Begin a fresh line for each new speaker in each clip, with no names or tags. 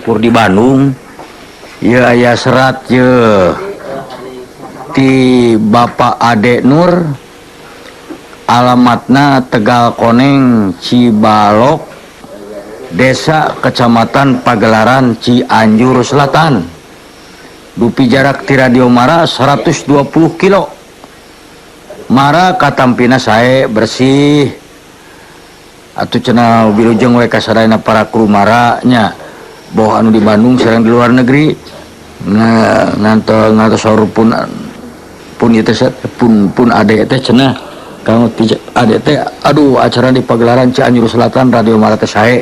kapungkur di Bandung. Ieu aya serat ye ti Bapak Ade Nur, alamatna Tegal Koneng, Cibalok, Desa Kecamatan Pagelaran, Cianjur Selatan. Dupi jarak ti Radio Mara 120 kilo. Mara katampina sae, bersih atuh cenah. Wilujeng we kasadayana para kru Mara nya, boh anu di Bandung sareng di luar negeri. Nah, ngantos ngantos saur pun pun ieu teh pun pun ade teh cenah, kang ti ade teh, aduh, acara di Pagelaran, Cianjur Selatan, Radio Mara teh sae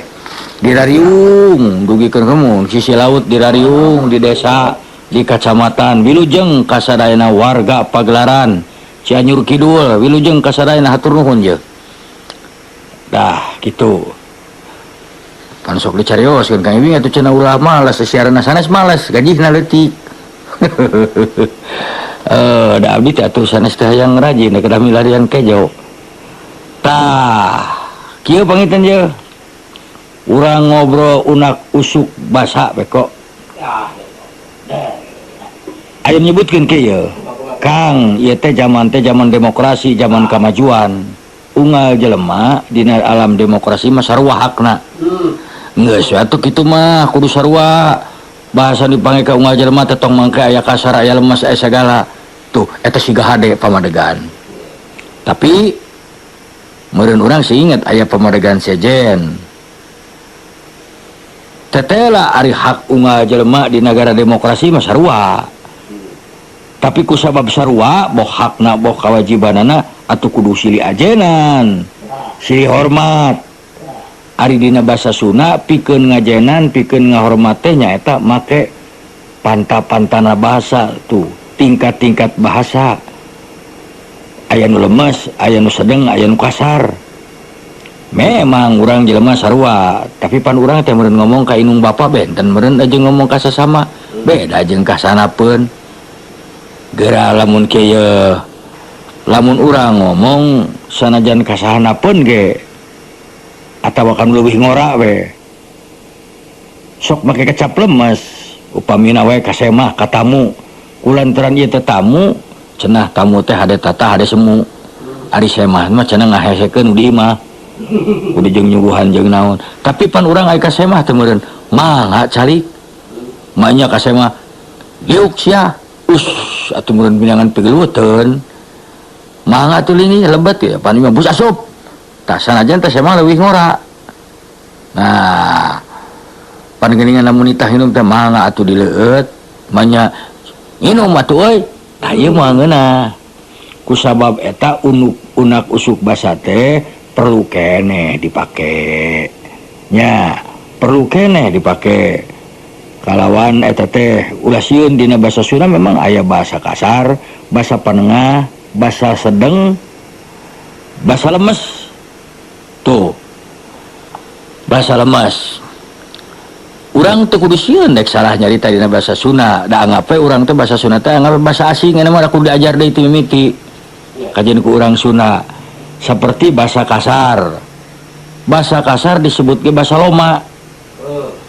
di Rariung dugikeun kamu sisi laut di Rariung, di desa, di kecamatan. Wilujeng kasadayana warga Pagelaran, Cianjur Kidul. Wilujeng kasadayana, hatur nuhun je. Dah gitu pan sok dicarioskeun Kang Ibing atuh cenah, ulah malas siaran, sanes malas, gajihna leutik. Eh, da abdi teh atuh sanes teh hayang rajin, da kedah milarian kejo. Tah, kieu panginten je urang ngobrol unak usuk basa beko. Aya nyebutkeun kieu, Kang, ieu teh zaman demokrasi, zaman kemajuan. Unggal jelema dina alam demokrasi mah sarua hakna. Geus atuh kitu mah kudu sarua. Bahasa dipanggil ka unggal jelema teh tong mangke aya kasar, aya lemas, aya sagala. Tuh, eta siga hade pamadegan. Tapi meureun urang sih inget aya pamadegan sejen. Tetela ari hak unggal jelema di negara demokrasi mah sarua. Tapi ku sabab sarua boh hakna boh kewajibanana atuh kudu silih ajenan, silih hormat. Ari dina bahasa Sunda pikeun ngajenan, pikeun ngahormat teh nyaeta make panta-pantana bahasa tuh, tingkat-tingkat bahasa. Aya nu lemes, aya nu sedeng, aya nu kasar. Memang urang jelema sarua, tapi pan urang teh meureun ngomong ka indung bapa benten meureun aja ngomong ka sasama, beda jeung ka sanapeun. Geura lamun kieu, lamun urang ngomong sanajan ka sahanapeun ge atawa kan leuwih ngora we sok make kecap lemes. Upamina we ka semah ka tamu, kulantaran ieu teh tamu cenah, tamu teh hade tata, hade semu. Ari semah mah cenah ngahesekeun di imah udah jeung nyuguhan jeung naon. Tapi pan urang aya ka semah teh meureun mangga calik manya ka semah, liuk sia, us atuh meureun pinangan pigeluteun, mangga atuh lingi lebet ya pan imah bus asup. Tah, sanajan teh semah leuwih ngora. Nah, pan geuningan lamun nitah minum teh mangga atuh dileueut manya, nginum atuh euy. Tah, ieu mah ngeunah ku sabab eta unuk unak usuk basa teh perlu keneh dipake nya, perlu keneh dipake kalawan eta teh ulah sieun. Dina bahasa Sunda memang aya bahasa kasar, bahasa panengah, bahasa sedeng, bahasa lemes. Tuh, bahasa lemes urang teu kudu sieun dek salah nyarita dina bahasa Sunda, da anggap we urang teh bahasa Sunda teh anggap bahasa asing. Engke mah kudu diajar deui ti mimiti kajian ku urang Sunda. Seperti bahasa kasar, bahasa kasar disebut ge bahasa loma,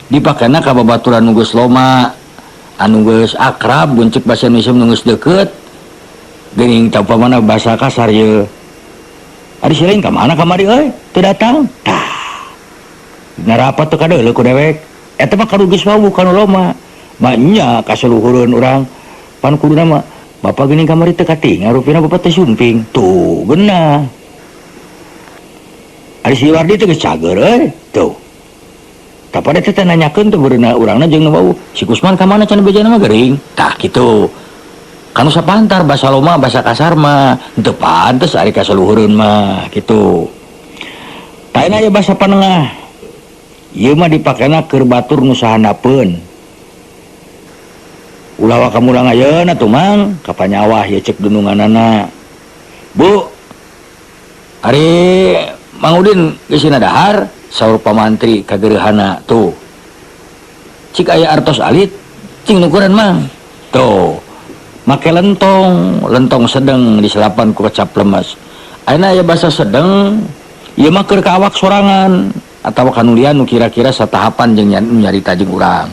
dipakena ka babaturan nu geus loma, anu geus akrab, buncik bahasa Indonesia nu geus deukeut geuning. Tah, upamana bahasa kasar ye, ari si lain ka mana kamari euy, teu datang. Tah, dina rapat teu kadeuleu ku dewek. Eta mah kanu geus wawuh, kanu loma mah nya. Kasaluhureun urang pan kuduna mah, bapak geuning kamari teu katingal, rupina bapak teh sumping. Tuh, geunah. Ari si Wardi teh geus cager euy. Tuh, kapan teh nanyakeun teh beurena urangna jeung nu wawuh, si Kusman ka mana cenah, bejana mah gering. Tah, kitu kanu sapantar bahasa loma. Bahasa kasar mah teu pantes ari kasaluhureun mah kitu. Tah, aya bahasa panengah, ieu mah dipakena keur batur nu sahandapeun. Ulah waka mulang ayeuna tuh, Mang, kapanyawah ye cek dununganana. Bu, ari Mang Udin geus dahar, saur pamantri kagereuhana. Tuh, cik aya artos alit cing nukuran, Mang. Tuh, make lentong, lentong sedeng diselapan ku kecap lemes. Ayeuna aya bahasa sedeng, ieu mah keur ka awak sorangan atawa kanulian nu kira-kira satahapan jeung nyarita jeung urang.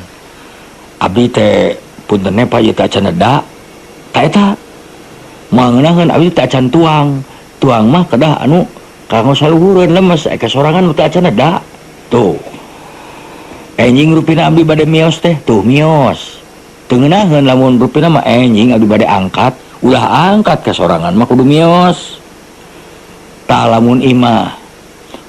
Abdi teh punten Pak ieu teh acan neda. Ta eta moal ngeunaheun abdi teh acan tuang. Tuang mah kedah anu kanggo saluhureun lemes eka sorangan teh acan neda. Tuh. Enjing rupina abdi bade mios teh, tuh mios. Teu ngeunaheun lamun rupina mah enjing abdi bade angkat, ulah angkat ka sorangan mah kudu mios. Tah lamun imah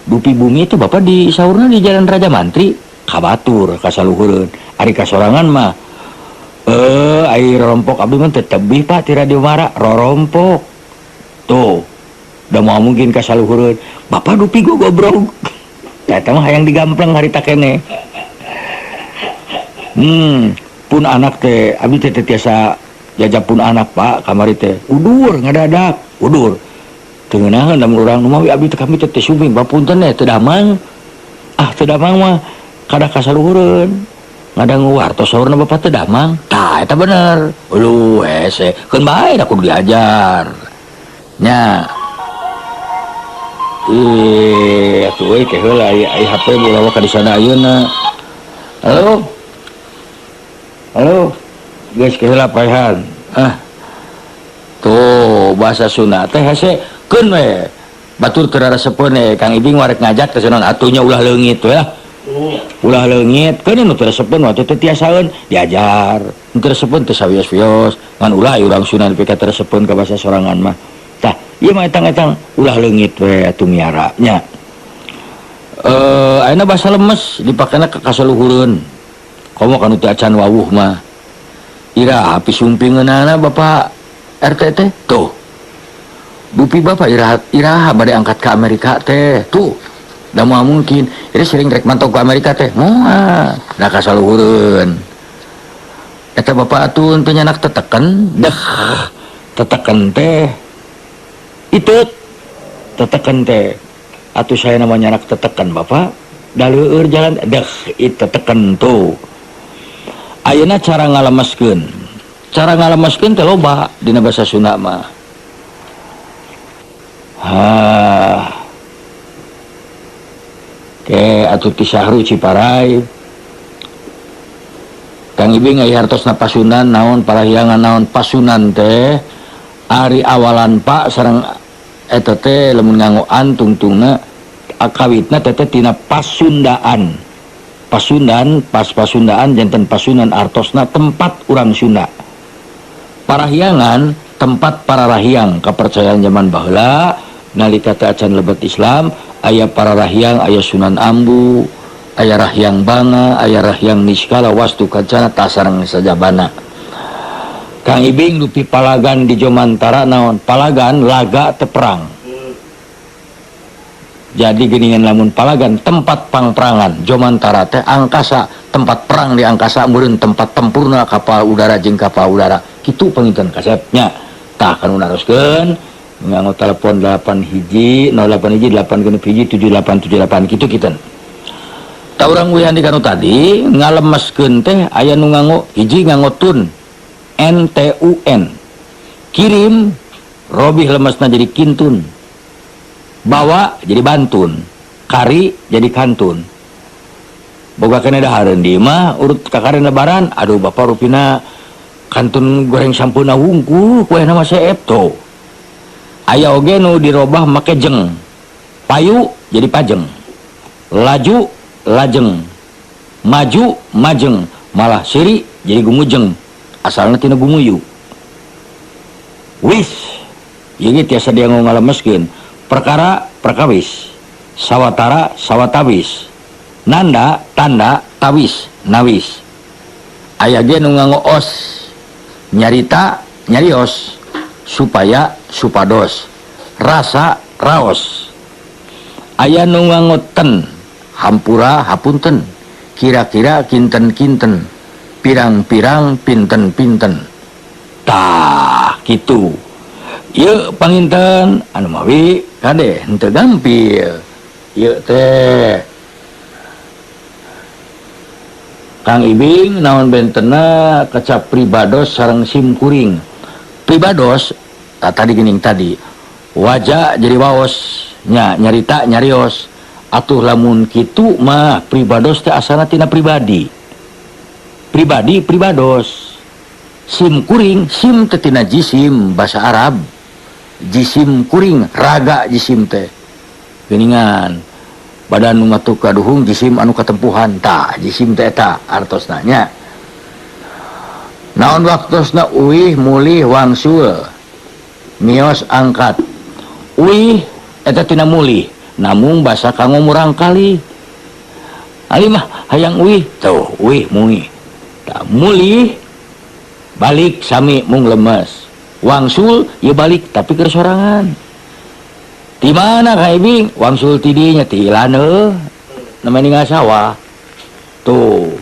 dupi bumi itu bapak di saurna di Jalan Raja Mantri kabatur kasaluhureun. Ari kasorangan mah ai rorompok abdi mah teu tebih Pak ti Radio Mara, rorompok. Tuh. Da moal mungkin kasaluhureun. Bapak dupi gogobrog. Eta mah hayang digampleng harita keneh. Pun anak teh abdi teh teu tiasa jajab pun anak Pak kamari teh. Udur ngadadak, udur. Teu ngeunaheun lamun urang nu mawi abdi teh kami teh teu sumping bapunten teh teu damang. Ah teu damang mah kada kasaluhureun. Ngadangu wartos saurna bapak teu damang. Tah eta bener. Uluh hese, keun bae da kudu diajar. Nya. Ih, atuh euy teh heula ai HP ulah ka disana ayeuna. Halo. Halo. Geus ke heula paehan. Ah. Tuh, bahasa Sunda teh hese keun we. Batur teu raresepeun we Kang Ibing warek ngajak teh cenah atuh nya ulah leungit we lah. Ulah leungit keun nu teu resepeun mah teu tiasaeun diajar. Nu teu resepeun teu sawios-wios ngan ulah urang Sunda nepi ka teu resepeun ka bahasa sorangan mah. Tah, ieu mah etang-etang ulah leungit we atuh miara nya. Ayeuna bahasa lemes dipakena ka kasaluhureun. Komo kanu teu acan wawuh mah. Iraha pisumpingeunana Bapak RT teh? Tuh. Dupi Bapak iraha, iraha bade angkat ke Amerika teh. Tuh. Da moal mungkin. Jadi sering rek mantau ke Amerika teh. Moal. Da kasaluhureun. Eta Bapak atuh teu nyanak teteken, deh. Teteken teh. Itu teteken teh. Atuh saya namanya anak teteken Bapak. Da leueur jalan deh itu teteken tuh. Ayeuna cara ngalemeskeun. Cara ngalemeskeun teh loba dina bahasa Sunda mah. Ha. Ke atuh ti Sahru Ciparai. Kang Ibing aya hartosna pasunan naon parahyangan naon pasunan teh ari awalan Pak sareng eta teh lamun nganggo an tungtungna akawitna teh teh tina pasundaan. Pasundan, pas pasundaan janten pasunan artosna tempat urang Sunda. Parahyangan tempat para rahyang kepercayaan zaman baheula nalika teh acan lebet Islam aya para rahyang, aya Sunan Ambu, aya Rahyang Banga, aya Rahyang Niskala Wastu Kancana tasareng sajabana. Kang Ibing dupi palagan di Jomantara naon? Palagan laga teu perang. Jadi geuningan lamun palagan tempat pangperangan Jomantara teh angkasa, tempat perang di angkasa meureun tempat tempurna kapal udara jeung kapal udara. Kitu panginten kasepnya. Tah kanu naroskeun nganggo telepon 8 hiji, 08 hiji, 8 genep hiji, 7878 kitu kiten. Tah urang uyan di kanu tadi ngalemeskeun teh aya nu nganggo hiji nganggo tun N T U N. Kirim robih lemesna jadi kintun. Bawa jadi bantun, kari jadi kantun. Boga kene dahareun di imah urut kakaren lebaran, aduh bapak rupina kantun goreng sampeuna wungkul kuehna mah seep tuh. Aya oge nu dirobah make jeng. Payu jadi pajeng. Laju lajeng. Maju majeng, malah siri jadi gumujeng. Asalna tina gumuyu. Wis, ieu ge tiasa dia ngalemeskeun. Perkara perkawis, sawatara sawatawis, nanda tanda tawis nawis. Aya ge nu nganggo os, nyarita nyarios, supaya supados, rasa raos. Aya nu nganggo ten, hampura hapunten, kira-kira kinten-kinten, pirang-pirang pinten-pinten. Tah kitu. Ieu panginten anu mawi kade henteu gampil. Ieu teh Kang Ibing naon bentena kecap pribados sareng sim kuring. Pribados tah tadi geuning tadi. Waja jadi waos nya nyarita nyarios. Atuh lamun kitu mah pribados teh asalna tina pribadi. Pribadi pribados. Sim kuring, sim teh tina jisim bahasa Arab. Jisim kuring, raga jisim teh. Geuningan badan nu matuk kaduhung jisim anu katempuhan tah jisim teh eta artosna nya. Naon waktosna uih mulih wangsul mios angkat. Uih eta tina mulih namung basa kanggo murangkali. Ali mah hayang uih tuh uih muih. Tah mulih balik sami mung lemes. Wangsul ye balik tapi keur sorangan. Di mana Kang Ibing? Wangsul ti dinya ti ilaneuh. Namanya ningal sawah. Tuh.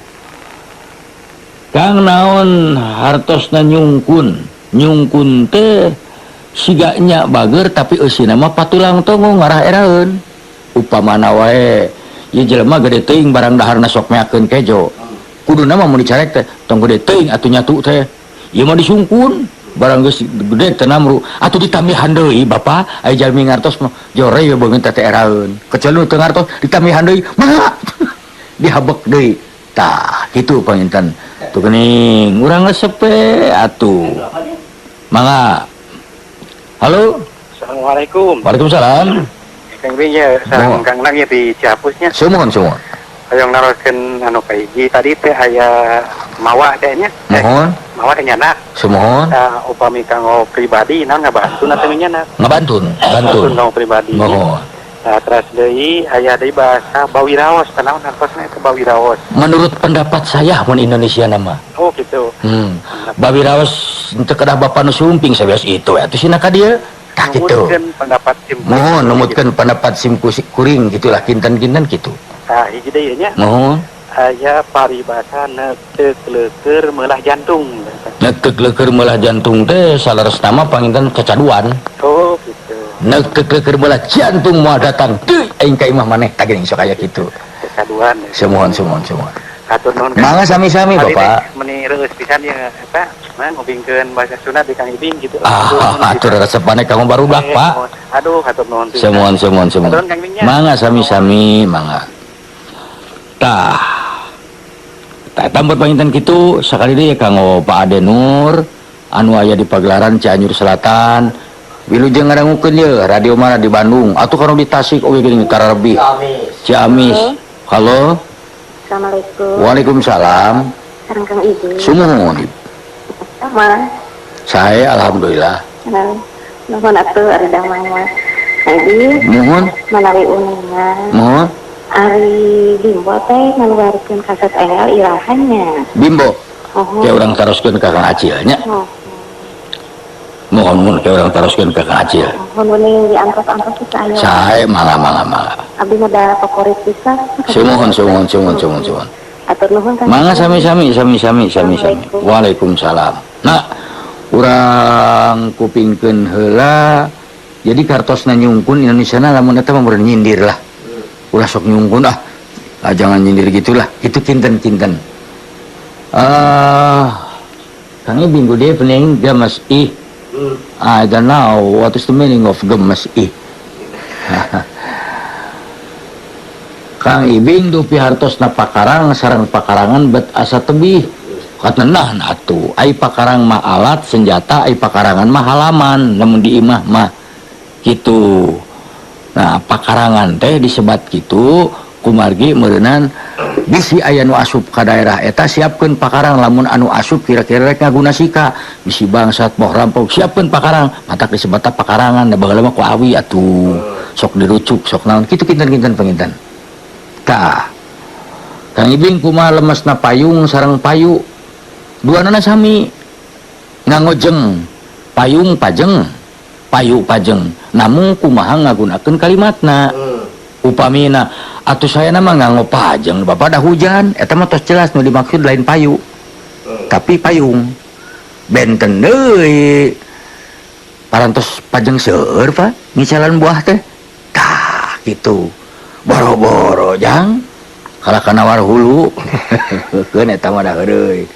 Kang naon hartosna nyungkun. Nyungkun teh siganya bager tapi eusina mah patulang tongo ngarah eraeun. Upamana wae ieu jelema gede teuing barang daharna sok meakeun kejo. Kuduna mah mun dicarek teh tong gede teuing atuh nyatu teh. Ieu mah disungkun barang geus gede teh namru atuh ditambihan deui bapa aya jalmi ngartos mah jore we beungeut teh eraeun. Kecuali nu teu ngartos ditambihan deui mangga dihabek deui. Tah kitu panginten. Tuh geuning urang resep we atuh. Mangga. Halo.
Assalamualaikum.
Waalaikumsalam.
Kang Bing ya, sareng Kang Nang ya di Ciapusnya.
Sumuhun, sumuhun.
Hayang naroskeun anu kahiji tadi teh aya mawa teh nya.
Muhun.
Mawa teh nyanak.
Sumuhun.
Tah upami kanggo pribadi naon ngabantun atau nyanak?
Ngabantun, bantun.
Ngabantun kanggo pribadi.
Muhun.
Nah, terus deui aya deui bahasa bawiraos, kunaon hartosna eta bawiraos?
Menurut pendapat saya mun Indonesia nama.
Oh gitu.
Bawiraos teu kedah bapa nu sumping sabeos itu atuh sina ka dieu. Tah kitu.
Numutkeun pendapat sim.
Muhun numutkeun pendapat sim kuring gitulah kinten-kinten kitu.
Tah hiji deui nya.
Muhun.
Aya paribasa neuteuk leueur meulah jantung.
Neuteuk leueur meulah jantung teh saleresna mah panginten cacaduan.
Oh gitu.
Neuteuk leueur meulah jantung moal datang deui aing ka imah maneh tah geuning sok aya kitu.
Cacaduan.
Sumuhun sumuhun sumuhun.
Hatur nuhun.
Mangga sami-sami Bapak.
Meni reueus pisan ieu eta mah ngupingkeun bahasa Sunda di Kang Ibing gitu.
Ah, atur resepane kamu barudak, Pak.
Aduh, hatur nuhun.
Sumuhun sumuhun sumuhun.
Hatur nuhun Kang Ibing nya.
Mangga sami-sami, mangga. Tah. Tah tambah panginten kitu sakali deui kanggo Pak Ade Nur anu aya di Pagelaran Cianjur Selatan. Wilujeng ngadangukeun ye radio mana di Bandung atuh kanu di Tasik oge geuning tararebih. Ciamis. Halo.
Assalamualaikum.
Waalaikumsalam.
Sareng Kang Ibing.
Sumuhun.
Sama.
Saya alhamdulillah.
Nuhun atuh ari damang mah. Kang Ibing.
Nuhun.
Manawi uninga.
Nuhun.
Ari Bimbo teh ngaluarkeun kaset enggal irahannya.
Bimbo.
Oh.
Ke urang taroskeun ka Kang Acil nya.
Oh.
Mohon mun ke urang taroskeun ka Kang Acil.
Mohon uning di antos-antos kita aya.
Sae mangga mangga mangga.
Abdi mah da favorit pisan.
Sumuhun sumuhun sumuhun sumuhun sumuhun.
Atur nuhun Kang.
Mangga sami-sami sami-sami sami-sami. Waalaikumsalam. Nah, urang kupingkeun heula. Jadi kartosna nyungkun Indonesia na lamun eta mah meureun nyindir lah. Ulah sok nyungkun ah. Ah, jangan nyindir gitulah. Itu kinten-kinten. Kang Ibing good evening, gemes ih. I don't know what is the meaning of gemes ih. Kang Ibing dupi hartosna pakarang sareng pakarangan bet asa tebih. Katenah atuh, ai pakarang mah alat senjata, ai pakarangan mah halaman, lamun di imah mah kitu. Nah, pakarangan teh disebat kitu kumargi meureunan bisi aya nu asup ka daerah eta siapkeun pakarang lamun anu asup kira-kira rek ngaguna sika bisi bangsat boh rampok siapkeun pakarang matak disebat pakarangan da baheula mah ku awi atuh sok dirucuk sok naon kitu kinten-kinten panginten. Tah Kang Ibing kumaha lemesna payung sareng payu duanana sami ngangojeng payung pajeng payu pajeng namun kumaha ngagunakeun kalimatna upamina atuh saya mah nganggo pajeng bapak dah hujan eta mah tos jelas nu dimaksud lain payu tapi payung benten deui parantos pajeng seueur Pak ngicalan buah teh tah kitu boro-boro jang kalah kana war hulu keun eta mah dah heureuy.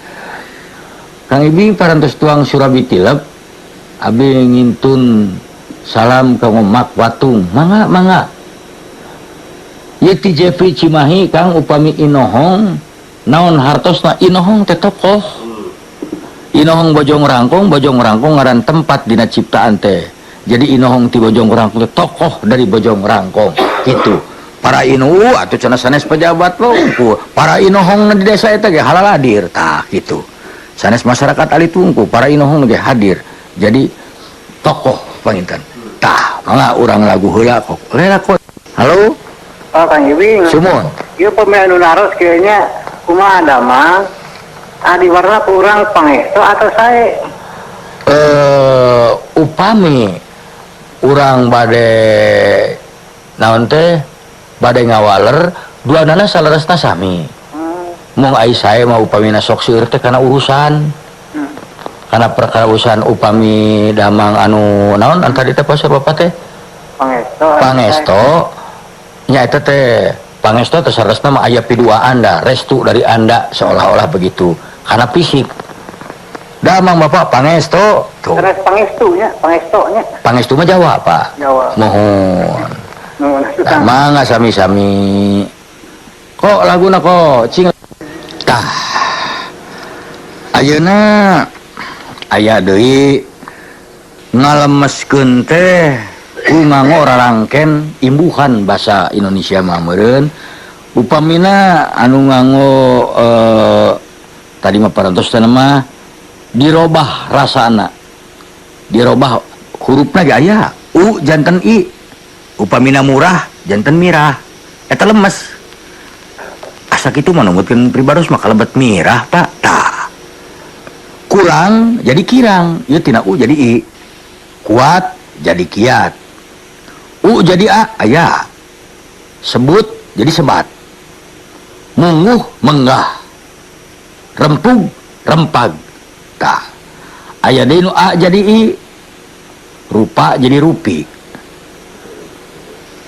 Kang Ibing parantos tuang surabi tilep abdi ngintun salam ka Mak Watung mangga mangga. Ieu ti Jeffrey Cimahi Kang upami inohong Naon hartosna Inohong teh tokoh. Inohong Bojong Rangkong, Bojong Rangkong ngaran tempat dina ciptaan teh. Jadi Inohong ti Bojong Rangkong teh tokoh dari Bojong Rangkong gitu. Para inu atuh cenah sanes pejabat wungkul. Para Inohong di desa eta ge halal hadir tah gitu. Sanes masyarakat alit wungkul, para Inohong ge hadir. Jadi tokoh panginten. Tah, mangga urang lagu heula kok. Lela kok. Halo?
Oh, Kang Ibing.
Sumuhun.
Ieu pami anu naros kieu nya kumaha damang? Adi warna kurang pangesto atau sae?
Upami urang bade naon teh bade ngawaler duanana saleresna sami. Mung ai sae mah upamina sok seueur teh kana urusan. Kana perkara urusan upami damang anu naon antara teh pasar bapak teh?
Pangesto.
Pangesto. Nya eta teh pangesto teh saleresna mah aya pidua Anda, restu dari Anda seolah-olah begitu. Karena fisik. Damang bapak pangesto tuh.
Terus pangestu nya, pangesto nya.
Pangestu mah Jawa, Pak.
Jawa.
Mohon.
Nuhun atuh, Kang.
Mangga sami-sami. Kok laguna kok cing. Tah. Ayeuna aya deui ngalemeskeun teh ku nganggo rarangken imbuhan basa Indonesia mah meureun. Upamina anu nganggo tadi mah parantos teh mah dirobah rasana. Dirobah hurufna ge aya u janten i. Upamina murah janten mirah. Eta lemes. Asa kitu mah numutkeun pribados mah kalebet mirah, Pak. Tah. Kurang jadi kirang, ieu tina u jadi i. Kuat jadi kiat. U jadi a, aya. Sebut jadi sebat. Munguh menggah. Rempug rempag. Tah. Aya deui nu a jadi i. Rupa jadi rupi.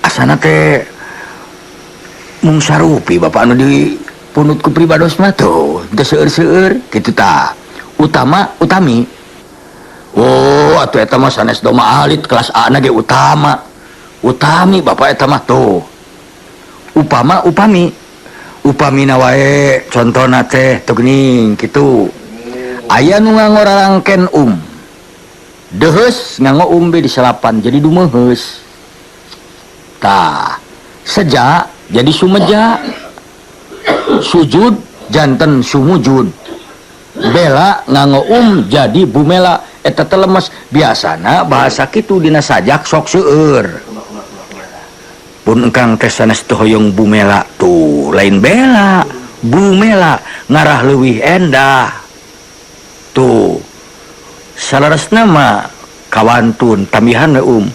Asana teh mung sarupi bapak anu dipunut ku pribados mah tuh teu seueur-seueur kitu tah. Utama utami. Oh, atuh eta mah sanes doma alit kelas A na ge utama. Utami bapak eta mah tuh. Upama upami. Upamina wae contona teh teu geuning kitu. Aya nu nganggo rarangken um. Deheus nganggo um be di selapan jadi dumeheus. Tah, seja jadi sumeja. Sujud janten sumujud. Bela nganggo jadi bumela eta teh lemes. Biasana bahasa kitu dina sajak sok seueur. Pun engkang teh sanes teu hoyong bumela tuh lain bela, bumela ngarah leuwih endah. Tuh. Saleresna mah kawantun tambihan we um.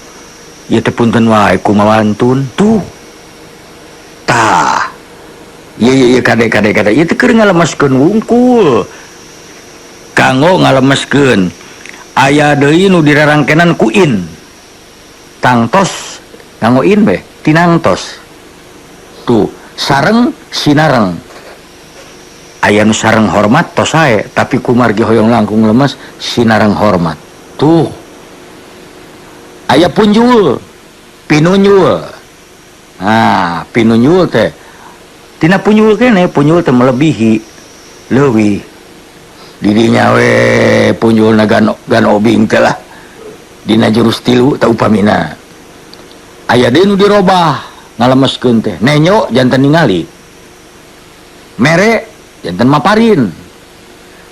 Ieu teh punten wae kumawantun tuh. Tah. Ieu ieu ieu kade kade kade ieu teh keur ngalemeskeun wungkul. Kanggo ngalemeskeun aya deui nu dirarangkenan ku in. Tangtos nganggo in be, tinangtos. Tuh, sareng sinareng. Aya nu sareng hormat tos sae, tapi kumargi hoyong langkung lemes sinareng hormat. Tuh. Aya punjul, pinunjul. Nah, pinunjul teh tina punjul kene, punjul teh melebihi leuwih. Didinya we punjulna gan obing teh lah. Dina jurus tilu teh upamina. Aya deui nu dirobah ngalemeskeun teh. Nenyo janten ningali. Mere janten maparin.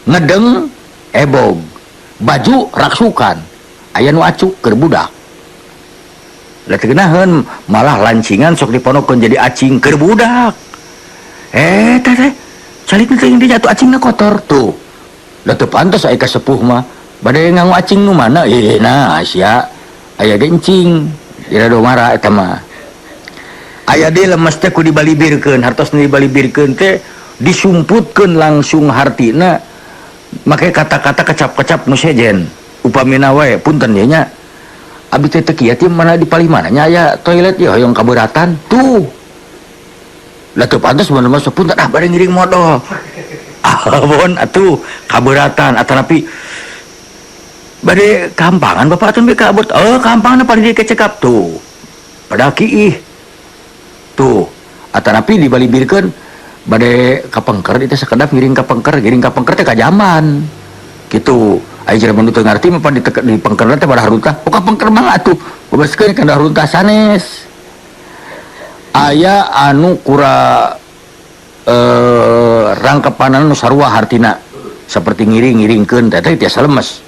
Ngedeng ebog. Baju raksukan. Aya nu acuk keur budak. Lah teu geunaheun malah lancingan sok diponokeun jadi acing keur budak. Teh teh calik teh di jatuh acingna kotor tuh. Lah teu pantes aya ka sepuh mah. Bade nganggo acing nu mana? Nah sia aya ge encing. Dira do mara eta mah. Aya deui lemes teh ku dibalibirkeun, hartos nu dibalibirkeun teh disumputkeun langsung hartina make kata-kata kecap-kecap nu sejen. Upamina wae punten ye nya. Abi teh teu kieu teh mana di palih mana nya aya toilet ye hoyong kaberatan tuh. Lah teu pantes mun mah punten ah bade ngiring modol. Abon atuh kaberatan atanapi bade kampangan bapak atuh ka abot. Oh kampangan paling dikecekap tuh. Pada kiih. Tuh atanapi dibalibirkeun Bade kapengker itu sakedap ngiring kapengker, ngiring kapengker teh ka jamban. Gitu. Aya jelema nu teu ngarti mah pan di pengkerna teh pada haruntah. Oh kapengker mah atuh. Bebaskeun kana haruntah sanes. Aya anu kura rangkepanan nu sarua hartina seperti ngiring-ngiringkeun teh teh tiasa lemes.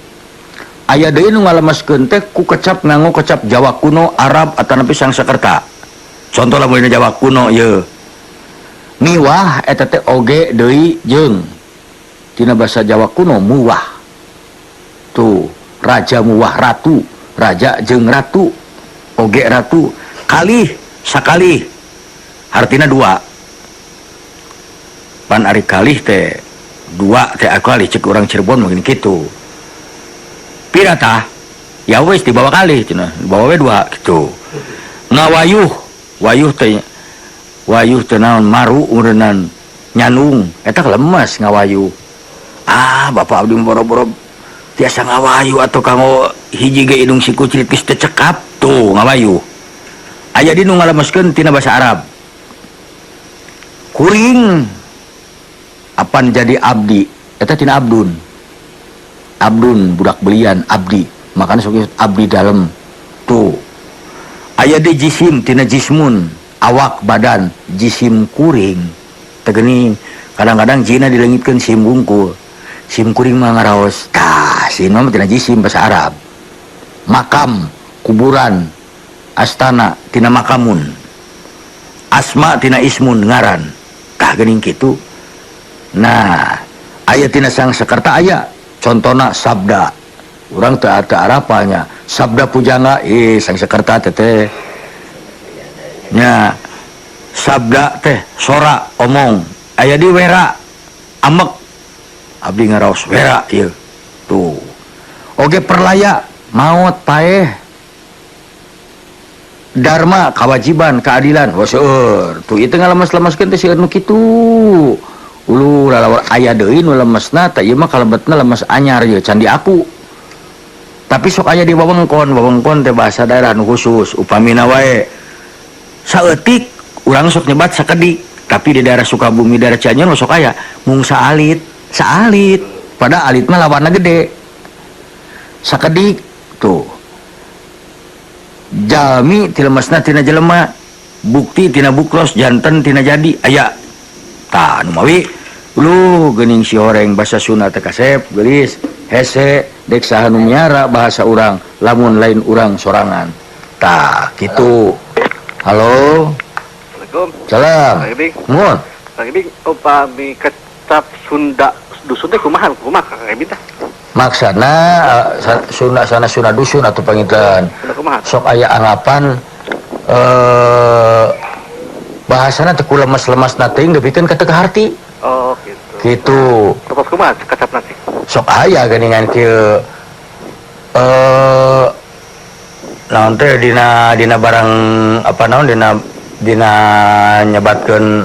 Aya deui nu ngalemeskeun teh ku kecap nganggo kecap Jawa kuno, Arab atanapi Sangsekerta. Contoh lamun dina Jawa kuno ieu. Miwah eta teh oge deui jeung tina basa Jawa kuno muwah. Tuh, raja muwah ratu, raja jeung ratu, oge ratu, kalih sakalih. Hartina dua. Pan ari kalih teh dua teh kalih cek urang Cirebon mungkin kitu. Pira tah? Ya wis dibawa kalih cenah, dibawa we dua gitu. Ngawayuh, wayuh teh wayuh teh naon maru urenan nyanung eta lemes ngawayuh. Ah, bapak abdi boro-boro tiasa ngawayu atau kanggo hiji ge indung si kucil geus teu cekap tuh ngawayu. Aya di nu ngalemeskeun tina bahasa Arab. Kuring apan jadi abdi eta tina abdun. Abdun budak belian abdi, makanya sok abdi dalem tuh. Aya di jisim tina jismun, awak badan jisim kuring. Tegening kadang-kadang jina dilengitkeun sim wungkul. Sim kuring mah ngaraos. Tah, sim mah tina jisim bahasa Arab. Makam, kuburan, astana tina makamun. Asma tina ismun ngaran. Tah geuning kitu. Nah, aya tina Sangsekerta aya contona sabda. Urang teu arapalnya. Sabda pujangga Sangsekerta teh teh. Nya sabda teh sora omong. Aya di wera amek. Abdi ngaraos wera ieu. Tuh. Oge perlaya maot paeh. Dharma kewajiban keadilan. Wah seueur. Tuh ieu teh ngalemes-lemeskeun teh seueur nu kitu. Ulu lalawar aya deui nu lemesna teh ieu mah kalebetna lemes anyar ieu candi aku. Tapi sok aya di wewengkon, wewengkon teh bahasa daerah nu khusus upamina wae. Saeutik urang sok nyebat sakedik, tapi di daerah Sukabumi, daerah Cianjur sok aya mung saalit, saalit. Pada alit mah lawanna gede. Sakedik tuh. Jalmi tilemesna tina jelema, bukti tina bukros, janten tina jadi aya. Tah nu mawi lu geuning si horeng bahasa Sunda teh kasep geulis hese dek saha nu miara bahasa urang lamun lain urang sorangan. Tah kitu. Halo.
Assalamualaikum.
Salam. Nuhun.
Kang Ibing, upami kecap Sunda dusun teh kumaha kumaha Kang Ibing teh?
Maksana Sunda sana Sunda dusun atau panginten. Sok aya anggapan bahasana teh ku lemes-lemes na teuing nepikeun ka teu kaharti.
Oh, gitu.
Gitu.
Terus kumaha kecapna teh?
Sok aya geuningan kieu naon teh dina barang apa naon dina nyebatkeun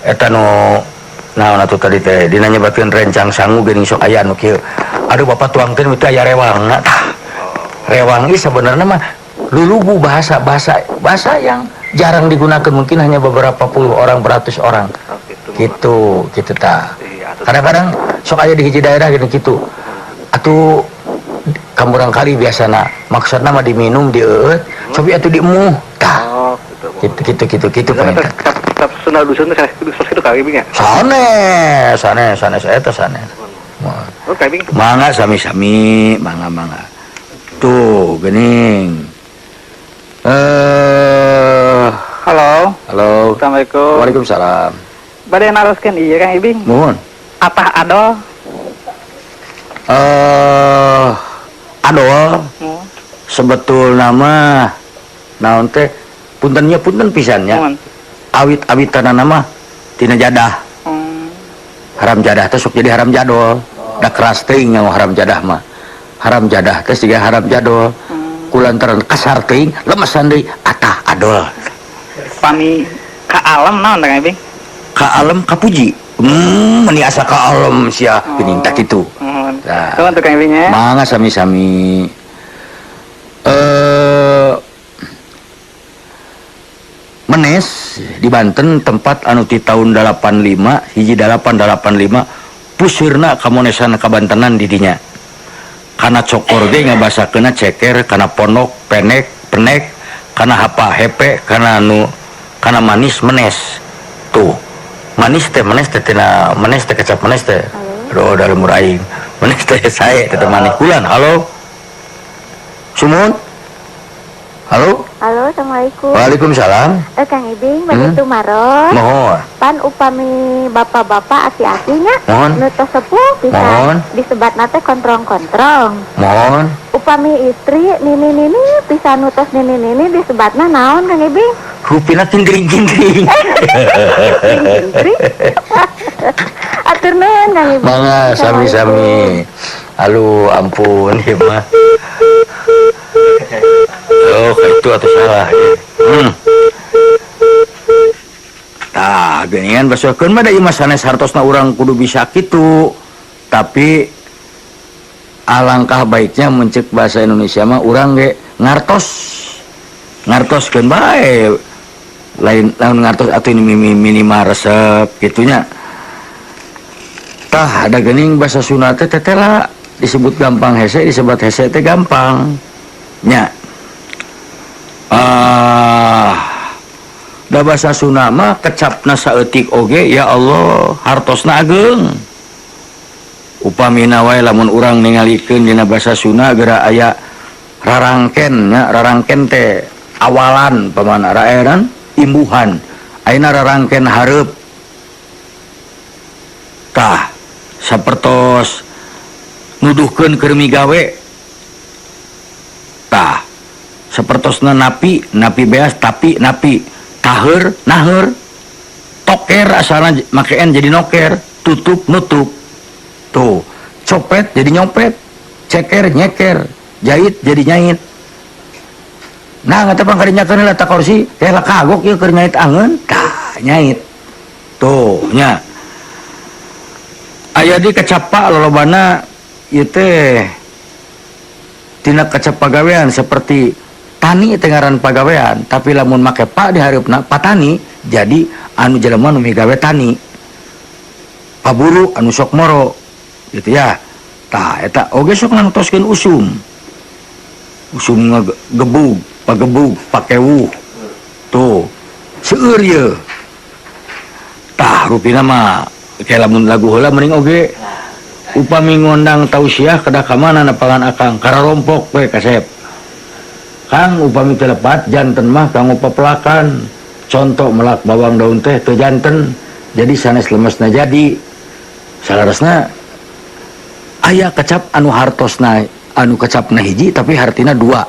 eta nu naon atuh tadi teh dina nyebatkeun rencang sangu geuning sok aya nu kieu. Aduh bapak tuangkeun itu aya rewangna tah. Rewang ieu sebenarnya mah lulugu bahasa yang jarang digunakan, mungkin hanya beberapa puluh orang, beratus orang.
Oh, gitu.
Gitu, gitu tah.
Iya,
kadang-kadang sok aya di hiji daerah gitu gitu. Atuh kamurang kali biasana maksudna mah diminum dieueut, cobi atuh diemuh tah.
Oh, gitu.
Gitu gitu gitu gitu panginten.
Tetap Sunda dusun teh gitu Kang Ibing ya?
Sanes, sanes, sanes eta sanes.
Oh, Kang Ibing.
Mangga sami-sami, mangga-mangga. Tuh, geuning.
Halo.
Halo.
Assalamualaikum.
Waalaikumsalam.
Bade naroskeun ieu Kang Ibing.
Nuhun.
Apa adol?
Adol. Sebetulna mah naon teh puntennya punten pisannya. Awit-awitanana mah tina jadah. Haram jadah teh sok jadi haram jadol. Da keras teuing nyawa haram jadah mah. Haram jadah teh siga haram jadol. Kulantaran kasar teuing lemesan deui atah adol.
Pami ka alam naon Kang Ibing?
Ka alam kapuji. Meni asa ka alam sia geuning tak kitu. Nah.
Nuhun tuh Kang Ibing nya.
Mangga sami-sami. Menes di Banten tempat anu ti tahun 85 hiji 885 pusirna kamonesan kabantenan di dinya. Kana cokor ge ngabasakeunna ceker, kana pondok penek, penek, kana hapa hepe, kana anu kana manis menes. Tuh. Manis teh menes teh tina menes teh kecap menes teh. Aduh dari mur aing. Menes teh sae teh manis. Bulan, halo. Sumuhun. Halo.
Halo, assalamualaikum.
Waalaikumsalam.
Kang Ibing, bade tumaros.
Mohon.
Pan upami bapak-bapak aki-akinya
Mohon.
Nu tos sepuh
Mohon.
pisan disebatna teh kontrong-kontrong.
Mohon.
Upami istri nini-nini pisan nu tos nini-nini disebatna naon Kang Ibing?
Rupina kindring-kindring.
Kindring. Atur nuhun Kang Ibing.
Mangga sami-sami. Aduh ampun ieu mah. Oh, itu atau salah ya. Tah, geuningan basokeun mah da ieu mah sanes hartosna urang kudu bisa kitu. Tapi alangkah baiknya mun ceuk bahasa Indonesia mah urang ge ngartos. Ngartoskeun bae. Lain lamun ngartos atuh ini minimal resep gitunya. Tah, ada geuning bahasa Sunda teh tetela disebut gampang hese, disebut hese teh gampang. Nya. Ah, da bahasa Sunda mah kecapna saeutik oge ya Allah hartosna ageung. Upamina wae lamun urang ningalikeun dina bahasa Sunda geura aya rarangken nya, rarangken teh awalan pamana raeran imbuhan. Ayeuna rarangken hareup. Tah, sapertos nuduhkeun keur migawe. Tah, sapertosna napi, napi beas tapi napi, taheur naheur, toker asalna make n jadi noker, tutup nutup. Tuh, copet jadi nyopet, ceker nyeker, jahit jadi nyait. Nah, ngata pang karinyakeun heula ta kursi, teh lah kagok ieu keur nyait angeun, tah nyait. Tuh, nya. Aya di kecapa lolobana ieu teh tina kecap pagawean seperti tani teh ngaran pagawean, tapi lamun make pa di hareupna patani jadi anu jelema nu migawe tani. Paburu anu sok moro gitu ya. Tah eta oge sok nangtoskeun usum. Usum ngegebug, pagebug, pakewuh. Tuh, seueur ieu. Tah rupina mah kayak lamun lagu heula mending oge upami ngondang tausiah kedah ka mana nepangan akang kararompok we kasep. Kang upami teu lepat janten mah kanggo pepelakan. Contoh melak bawang daun teh teu janten jadi sanes lemesna jadi. Salaresna aya kecap anu hartosna anu kecapna hiji tapi hartina dua.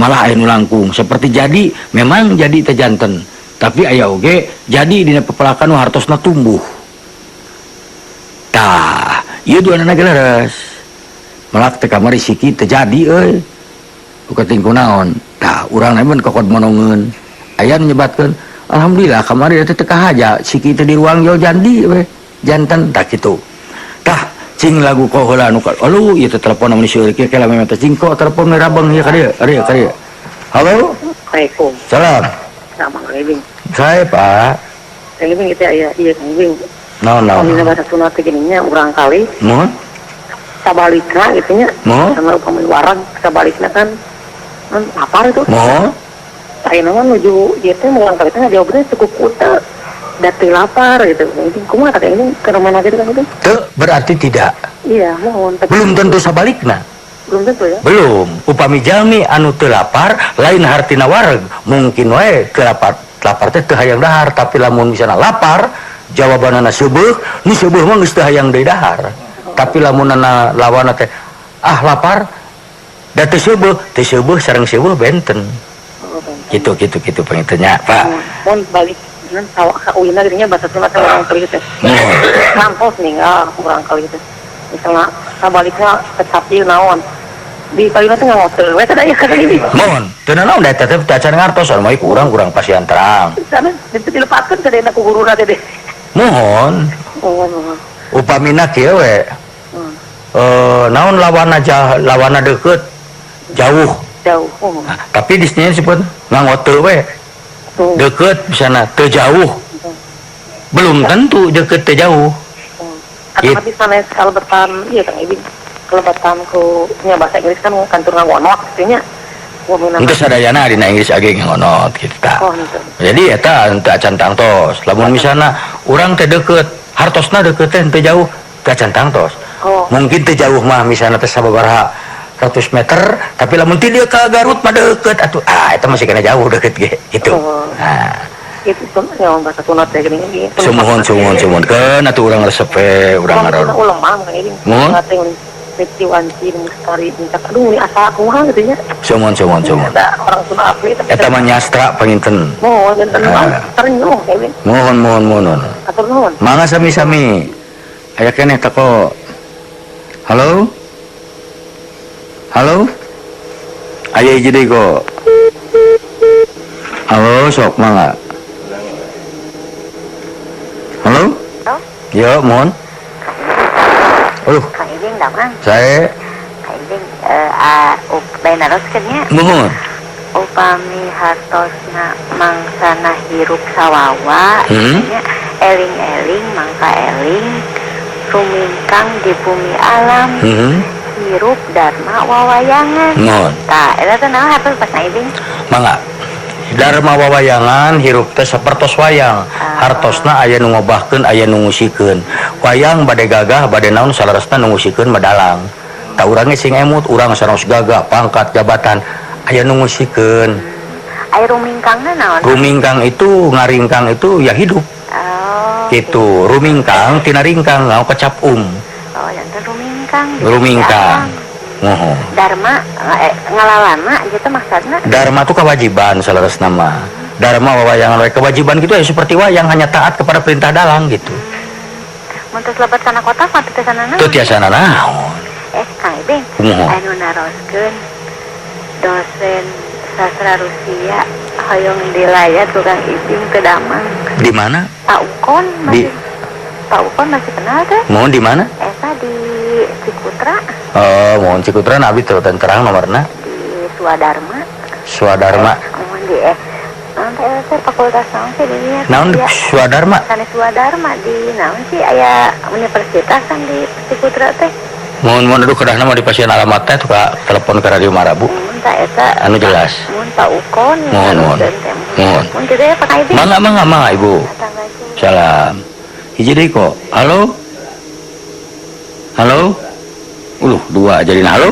Malah aya nu langkung seperti jadi memang jadi teh janten tapi aya oge jadi dina pepelakan nu hartosna tumbuh. Tah, ieu duanana ge leres. Melak teh kamari siki teh jadi euy. Buka tingku naon. Tah, urang mun kokod monongeun. Aya nu nyebatkeun, alhamdulillah kamari teh teu kahaja siki teh di ruang jauh jandi we. Janten tah kitu. Tah, cing lagu ko heula nu aduh ieu teh telepon mun seueur kieu kela memang teh cing ko telepon we rabeng ieu ka dieu, ka dieu, ka dieu. Halo.
Assalamualaikum.
Salam.
Sama Kang Ibing.
Saya Pak.
Kang Ibing itu aya ieu Kang Ibing.
Naon naon.
Pamina bahasa Sunda teh geuning nya urang kali.
Mohon.
Sabalikna gitu nya.
Mohon.
Sama upami warang sabalikna kan kan lapar itu.
Mohon.
Ayeuna mah nuju ieu teh urang kali teh ngajawabna cukup kuta. Da teu lapar gitu. Ini kumaha kata ini ke mana gitu kan itu?
Teu berarti tidak.
Iya, mohon. Tapi
belum tentu sabalikna.
Belum tentu ya?
Belum. Upami jalmi anu teu lapar lain hartina wareg, mungkin wae teu lapar. Lapar teh teu hayang dahar, tapi lamun misalna lapar jawabanana seubeuh, nu seubeuh mah geus teu hayang deui dahar. Tapi lamunana lawanna teh ah lapar da teu seubeuh, teu seubeuh sareng seubeuh benten. Gitu gitu gitu pangintennya, Pak.
Mun balik nan sawah ka uina geuning nya bahasa Sunda teh urang kali teh. Ngampos nih urang kali teh. Misalna sabalikna kecap ieu naon. Di kalina teh ngamoteur we teh da ieu ka ini.
Mohon, teu nanaon da eta teh teu acan ngartos anu mah kurang kurang pasian terang.
Sana teu dilepatkeun teh dena ku guruna teh deh.
Mohon.
Mohon, mohon.
Upamina kieu we. Naon lawanna lawanna deukeut jauh.
Jauh. Oh.
Nah, tapi di sini disebut ngangoteu we. Deket misalna teu jauh. Belum tentu deket teu jauh.
Atau tapi sanes kalebetan ieu Kang Ibing. Kalebetan ku nya bahasa Inggris kan kantor ngangonot kitu nya.
Henteu sadayana dina Inggris age ngangonot kitu tah. Jadi eta henteu acan tangtos. Lamun misalna urang teh deket, hartosna deket teh henteu jauh, teu acan tangtos. Mungkin teu jauh mah misalna teh sababaraha ratus meter, tapi lamun ti dieu ka Garut mah deket atuh. Ah, eta masih kena jauh deket ge gitu. Nah,
itu ya bahasa Sunda teh geuning.
Sumuhun sumuhun sumuhun. Keun atuh urang resep we urang ngaron.
Ulama Kang Ibing.
Muhun.
Riti wanci mustari puncak aduh ini asa kumaha gitu nya.
Sumuhun sumuhun sumuhun.
Ada orang Sunda asli tapi
eta mah nyastra panginten.
Muhun janten terenyuh Kang Ibing.
Muhun muhun muhun.
Atur nuhun.
Mangga sami-sami. Aya keneh teh kok. Halo? Halo? Aya hiji deui kok. Halo, sok mangga. Halo? Yo, mohon. Aduh.
Kang Ibing damang.
Saya.
Kang Ibing bae naroskeun nya.
Mohon.
Upami hartosna mangsana hirup sawawa, nya eling-eling mangka eling rumingkang di bumi alam. Hirup dharma wawayangan.
Mohon.
Tah, eta teh naon hartos pas Ibing?
Mangga. Dharma wawayangan hirup teh sapertos wayang. Hartosna aya nu ngobahkeun aya nu ngusikeun. Wayang bade gagah bade naon saleresna nu ngusikeun mah dalang. Tah urang ge sing emut urang sanaos gagah pangkat jabatan aya nu ngusikeun.
Aya rumingkangna naon?
Rumingkang itu ngaringkang itu ya hidup.
Oh.
Gitu. Rumingkang tina ringkang ngao kecap um.
Oh, janten rumingkang.
Rumingkang. Mohon.
Dharma ngalalana gitu maksudna?
Dharma itu kewajiban saleresna mah. Dharma wawayangan we kewajiban gitu ya seperti wayang hanya taat kepada perintah dalang gitu.
Mun tos lebat kana kotak mah teu tiasa
Teu tiasa naon.
Kang Ibing. Anu naroskeun dosen sastra Rusia hoyong dilayat tukang Ibing ke Damang.
Di mana?
Pak Ukon masih. Pak Ukon masih kenal teh?
Mohon di mana?
Eta di Cikutra.
Oh, mohon Cikutra nabi tuh terang nomorna.
Di Swadharma.
Swadharma.
Mohon di teh fakultas naon sih di dinya?
Naon Swadharma?
Sanes Swadharma di naon sih aya universitas kan di Cikutra teh.
Mohon mohon aduh kedahna mah dipasihan alamat teh tuh ka telepon ke Radio Marabu.
Mohon ta eta
anu jelas.
Mohon Pak Ukon.
Mohon mohon. Mohon.
Mohon kitu ya Pak Ibing.
Mangga mangga mangga Ibu. Salam. Hiji deui kok. Halo? Halo? Uluh, dua jadi halo.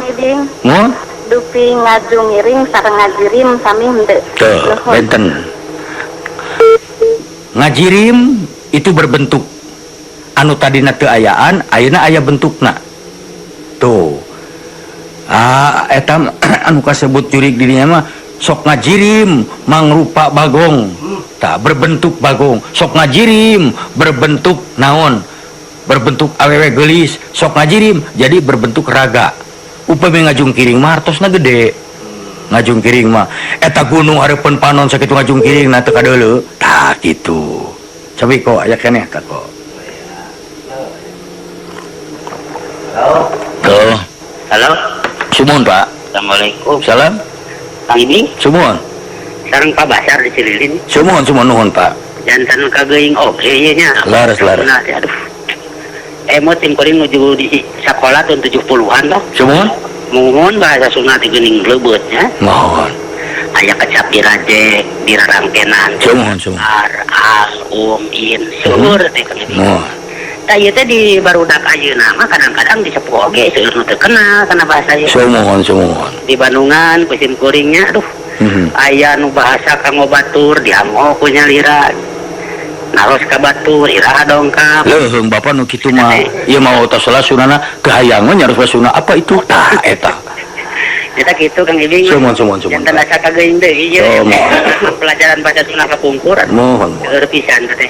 Mohon.
Dupi ngajungiring sareng ngajirim sami henteu.
Teu, benten. Ngajirim itu berbentuk. Anu tadina teu ayaan, ayeuna aya bentukna. Tuh. Ah, eta anu kasebut jurig dirinya mah sok ngajirim mangrupa bagong. Tah, berbentuk bagong. Sok ngajirim berbentuk naon? Berbentuk awewe geulis, sok ngajirim jadi berbentuk raga. Upami ngajungkiring mah hartosna gede. Ngajungkiring mah eta gunung hareupeun panon sakitu ngajungkiring na teu kadeuleu. Tah kitu. Cobi kok aya keneh tah kok.
Halo.
Tuh.
Halo.
Sumuhun, Pak.
Assalamualaikum.
Salam.
Kang Ibing.
Sumuhun.
Sareng Pak Basar di Cililin.
Sumuhun sumuhun nuhun, Pak.
Jantan kageuing oge ieu nya.
Laras laras.
Aduh. Emot tim kuring nuju di sekolah tahun 70-an lah.
Sumuhun.
Muhun bahasa Sunda teh geuning leubeut nya.
Muhun.
Aya kecap dirajek, dirarangkenan.
Sumuhun sumuhun.
Ar, al, um, in, seueur teh Kang Ibing.
Muhun.
Tah ieu teh di barudak ayeuna mah kadang-kadang di sepuh oge seueur nu teu kenal kana bahasa ieu.
Sumuhun sumuhun.
Di Bandungan ku sim kuringnya aduh. Aya nu bahasa kanggo batur dianggo ku nyalira. Naros ka batur iraha dongkap.
Leuheung bapa nu kitu mah ieu mah tos salah sunana kahayang we nyaros Sunda apa itu tah eta.
Eta kitu Kang Ibing.
Sumuhun sumuhun sumuhun.
Janten asa kageuing deui ieu. Pelajaran bahasa Sunda kapungkur.
Muhun.
Seueur pisan teh.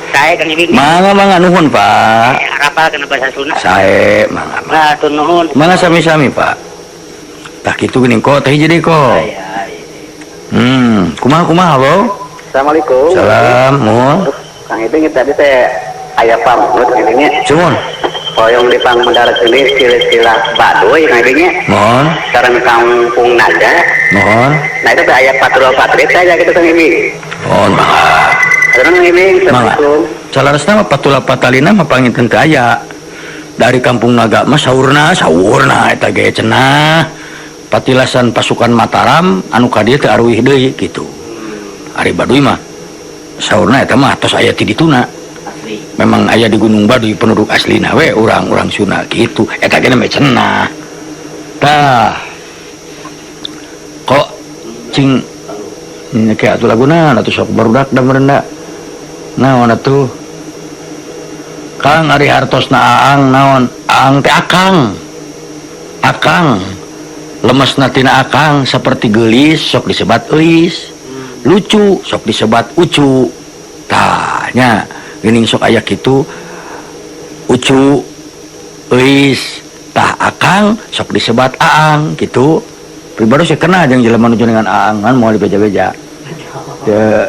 Sae Kang Ibing.
Mangga mangga nuhun Pak.
Arapal kana bahasa Sunda.
Sae mangga.
Mangga hatur nuhun.
Mangga sami-sami Pak. Tah kitu geuning kok teh hiji deui kok. Kumaha kumaha halo?
Assalamualaikum.
Salam, muhun.
Kang Ibing tadi teh aya pamut gini nya.
Sumuhun.
Hoyong di pangmedar sini silsilah Baduy Kang Ibing nya.
Mohon.
Sareng Kampung Naga.
Mohon.
Nah itu aya patrol-patrit aja gitu Kang Ibing.
Mohon mangga.
Kang Ibing,
Mangga.
Assalamualaikum.
Salaresna mah patula patalina mah panginten teu aya. Dari Kampung Naga mah saurna saurna eta ge cenah. Patilasan pasukan Mataram anu ka dieu teu aruih deui kitu. Ari Baduy mah saurna eta mah tos aya ti dituna. Memang aya di Gunung Baduy penduduk aslina we urang-urang Sunda kitu. Eta ge mah cenah. Tah. Kok cing ke atuh laguna atuh sok barudak da merendah. Naon atuh? Kang ari hartosna Aang naon? Aang teh akang. Akang. Lemesna tina akang seperti geulis sok disebat euis. Lucu sok disebat ucu. Tah nya geuning sok aya kitu ucu euis tah akang sok disebat aang kitu. Pribadi saya kenal jeung jelema nu dengan aang kan moal dibeja-beja. Teu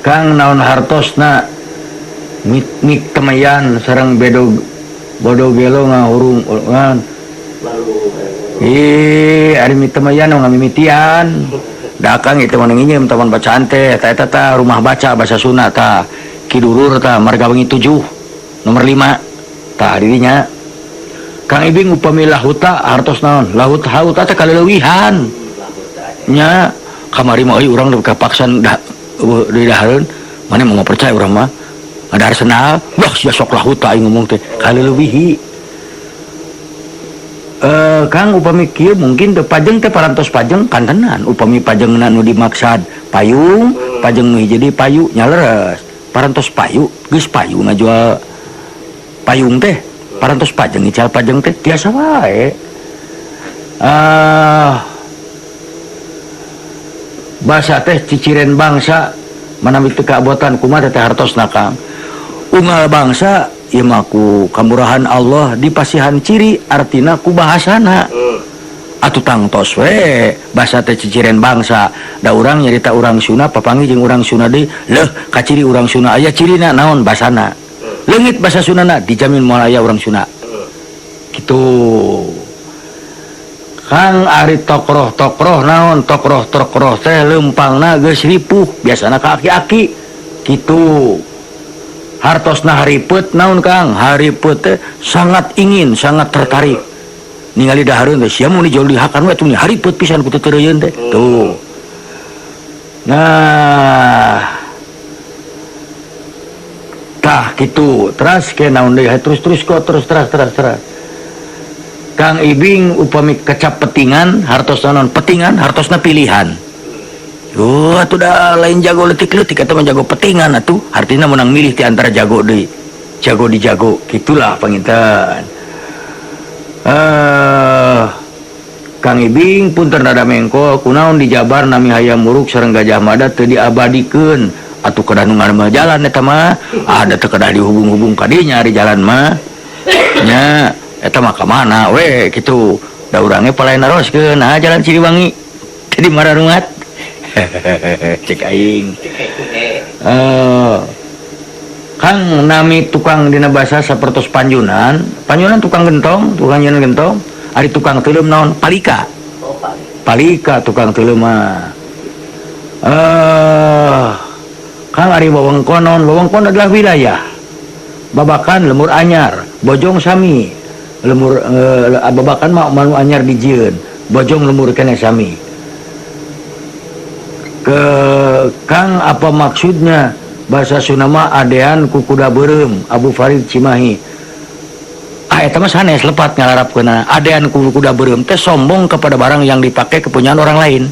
Kang naon hartosna mik temayan sareng bedog bodo gelo ngahurung ngan. Ih, ari mitemayan ngamimitian. Da Kang itu mah nginjem taman bacaan teh, eta eta tah rumah baca bahasa Sunda tah. Kidurur tah Marga Wengi 7 nomor 5. Tah dirinya. Kang Ibing upami lahuta hartos naon? Lahut haut teh kaleuwihan. Nya kamari mah euy urang kapaksan da di dahareun, mana mau percaya urang mah. Ada Arsenal, wah sia sok lahuta aing ngomong teh kaleuwihi. Kang upami kieu mungkin teu pajeng teh parantos pajeng kantenan upami pajengna nu dimaksad payung, pajeng nu hiji deui payu nya leres. Parantos payu, geus payu ngajual payung teh, parantos pajeng ical pajeng teh tiasa wae. Basa teh ciciren bangsa manawi teu kabotan kumaha teh hartosna Kang. Unggal bangsa ieu mah ku kamurahan Allah dipasihan ciri artina ku bahasana. Atuh tangtos we basa teh ciciren bangsa. Da urang nyarita urang Sunda papanggih jeung urang Sunda deui, leuh kaciri urang Sunda aya cirina naon basana. Leungit basa Sundana dijamin moal aya urang Sunda. Kitu. Kang ari tokroh-tokroh naon tokroh-tokroh teh leumpangna geus ripuh biasana ka aki-aki kitu. Hartosna haripet naon Kang haripet teh sangat ingin sangat tertarik ningali dahareun teh sia mun dijol dihakan we atuh haripet pisan ku teu teureun teh tuh. Nah tah kitu teras ke naon deui terus-terus kok terus terus terus terus. Kang Ibing upami kecap petingan hartosna naon petingan hartosna pilihan. Oh, atuh dah lain jago leutik-leutik eta mah jago petingan atuh. Artinya menang milih ti antara jago deui. Jago di jago, gitulah panginten. Kang Ibing punten rada mengko kunaon dijabar nami Hayam Wuruk sareng Gajah Mada teu diabadikeun. Atuh kedah nu ngaremeh jalan eta mah. Ada teu kedah dihubung-hubung ka dinya ari jalan mah. Nya eta mah ka mana we kitu. Da urangnya palain naroskeun nah jalan Siliwangi. Jadi mararungat. Cek aing. Kang nami tukang dina basa sapertos panjunan, panjunan tukang gentong, tukang nyeun gentong, ari tukang teuleum naon? Palika. Palika tukang teuleum mah. Kang ari wewengkon naon? Wewengkon adalah wilayah. Babakan lemur anyar, bojong sami. Lemur babakan mah manu anyar dijieun, bojong lemur keneh sami. Ke Kang apa maksudnya bahasa Sunda mah adean ku kuda beureum Abu Farid Cimahi. Ah eta mah sanes lepat ngalarapkeunana. Adean ku kuda beureum teh sombong kepada barang yang dipakai kepunyaan orang lain.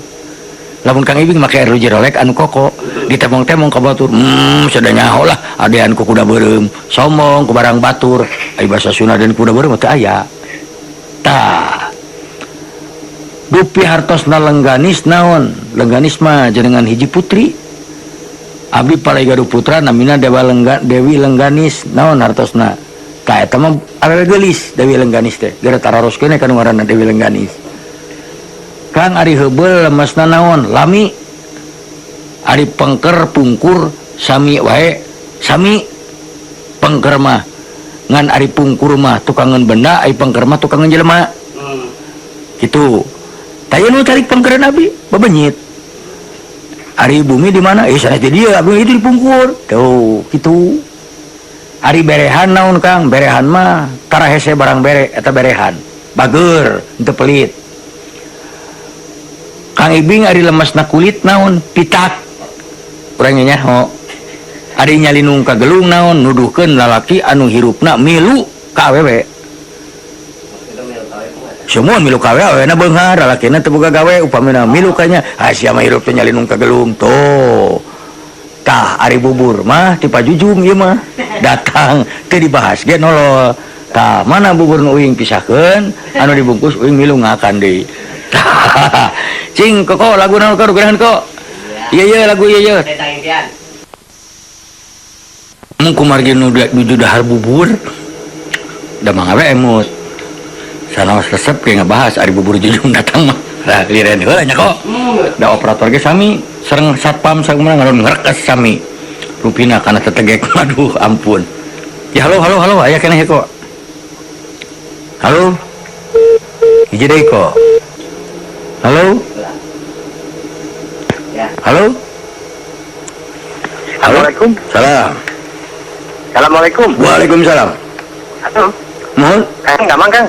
Lamun Kang Ibing make RJ Rolex anu koko ditemong-temong ka batur, sada nyaho lah adean ku kuda beureum, sombong ku barang batur. Ai bahasa Sunda dan kuda beureum teh aya. Tah. Dupi hartosna Lengganis naon? Lengganis mah jenengan hiji putri. Abdi palai gaduh putra namina Dewa Lengga, Dewi Lengganis naon hartosna? Tah eta mah awewe geulis Dewi Lengganis teh. Geura tararoskeun ka nu ngaranna Dewi Lengganis. Kang ari heubeul lemesna naon? Lami. Ari pengker pungkur sami wae sami. Pengker mah ngan ari pungkur mah tukangan benda, ari pengker mah tukangan jelema. Gitu. Taya nu cari pengkeran abi bebenyit. Ari bumi di mana? Sanes di dieu, abi itu di pungkur. Tuh, gitu. Ari berehan naon Kang? Berehan mah tara hese barang bere eta berehan. Bager, henteu pelit. Kang Ibing ari lemesna kulit naon? Pitak. Urang nyaho. Ari nyalinung ka gelung naon? Nuduhkeun lalaki anu hirupna milu ka awewe. Semua milu ka awewe na beunghar, lalakina teu boga gawe upamina milu ka nya. Ah sia mah hirup teh nyalinung ka gelung tuh. Tah ari bubur mah ti pajujung ieu mah datang teu dibahas ge nolol. Tah mana bubur nu uing pisahkeun anu dibungkus uing milu ngakan deui. Cing koko lagu naon kok geurahan kok. Ieu ieu lagu ieu ieu. Mun kumargi nu nuju dahar bubur da mangga we emut. Sanaos resep ge ngabahas ari bubur jujung datang mah. Lah liren heula nya kok. Da operator ge sami sareng satpam sakumaha ngalon ngrekes sami. Rupina kana tetegek aduh ampun. Ya halo halo halo aya keneh kok. Halo. Hiji deui kok. Halo. Halo.
Assalamualaikum.
Salam.
Assalamualaikum.
Waalaikumsalam.
Halo.
Mohon.
Kang, gampang Kang.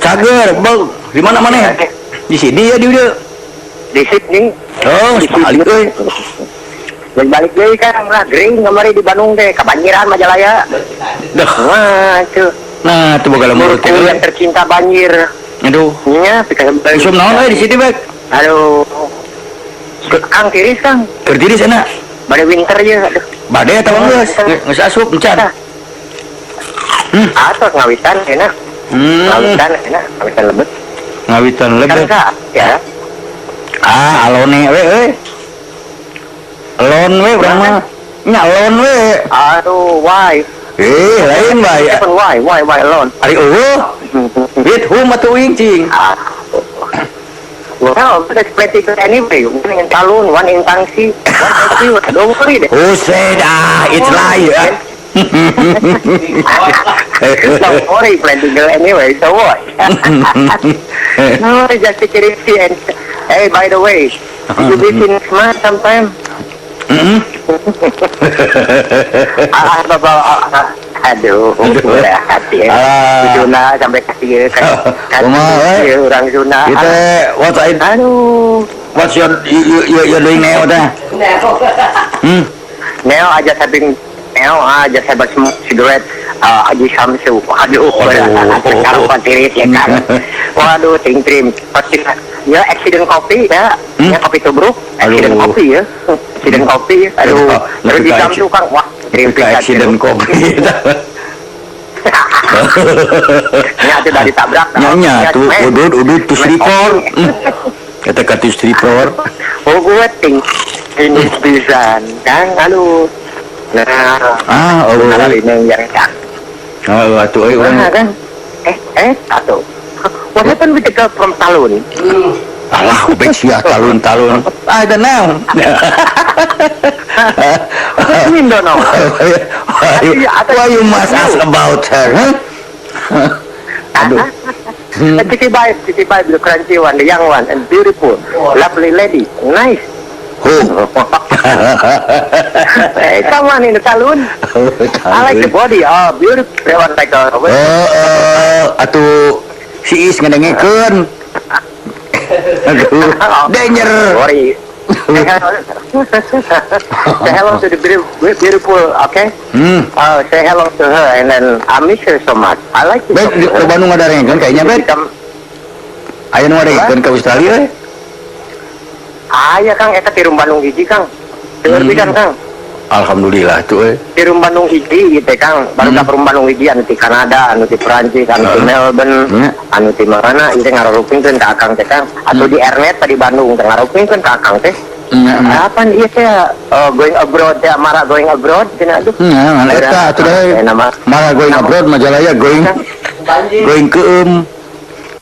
Cager, bang. Di mana mana? Di sini ya di udah.
Di sini.
Oh, balik euy.
Balik deui Kang, lah gering kamari di Bandung teh, kebanjiran Majalaya.
Dah.
Wah, itu.
Nah, tuh boga lemur teh.
Yang tercinta banjir.
Aduh.
Nya, pika
Usum naon euy di sini, Bek?
Aduh. Kang tiris, Kang.
Keur tiris enak.
Bade winter ya, aduh.
Bade atawa geus? Geus asup encan.
Atos ngawitan enak. Ngawitan enak, ngawitan lebet.
Ngawitan lebet.
Ya.
Ah, alone we euy. Alon we urang mah. Nya alon we.
Aduh, why?
Lain bae.
Why alone?
Ari eueuh. With whom atuh uing cing?
Well, that's plenty good anyway. One in Talun, one in Tangsi, one in Tangsi. Don't worry deh.
Who said it's lie?
Don't worry, plenty girl anyway. So what? No, just take it easy. And hey, by the way, did you visit next month sometime? Aduh, hati ya. Sunda sampai kaki kan. Orang Sunda.
Kita what I
aduh.
What's your you doing now dah?
Now I just having I just have a smoke cigarette. Aji Samsu. Aduh, sekarang tiris ya kan. Waduh, ting trim. Pasti ya accident kopi ya. Ya kopi tubruk, accident kopi ya. Accident kopi. Aduh, terus di Samsu kan wah.
Accident kopi.
Nya tuh dari tabrak.
Nya tuh udud tuh stripor. Kata kata stripor.
Oh gue ting ini pisan Kang aduh. Nah,
oh
ini yang kan.
Oh, atuh euy urang.
Kan. Atuh. What happened with the girl from Talun?
Alah, ubek sia talun-talun. I don't know.
What you mean don't know?
Why you must ask about her, huh? Aduh.
City vibe, the crunchy one, the young one, and beautiful, lovely lady, nice.
Who?
Hey, someone in the saloon. I like the body. Oh, beautiful. One like a.
Oh, atuh si Is ngedengekeun. Aduh, danger.
Sorry. Say hello to the beautiful, okay? Say hello to her, and then I miss her so much. I like it.
Bet, ke Bandung ada kan kayaknya, Bet. Aya nu ngarengkeun ke Australia, eh?
Aya, Kang, eta ti Bandung hiji, Kang. Seueur pisan, Kang.
Alhamdulillah tuh, eh.
Ti Bandung hiji gitu, Kang. Baru ka Bandung hiji anu ti Kanada, anu ti Perancis, anu ti Melbourne, anu ti mana ieu teh ngarurupingkeun ka Akang teh, Kang. Atuh di Ernet tadi Bandung teh ngarurupingkeun ka Akang teh. Kapan ieu teh going abroad teh Mara going abroad cenah aduh.
Nah, eta atuh deui. Mara going abroad Majalaya going going keum.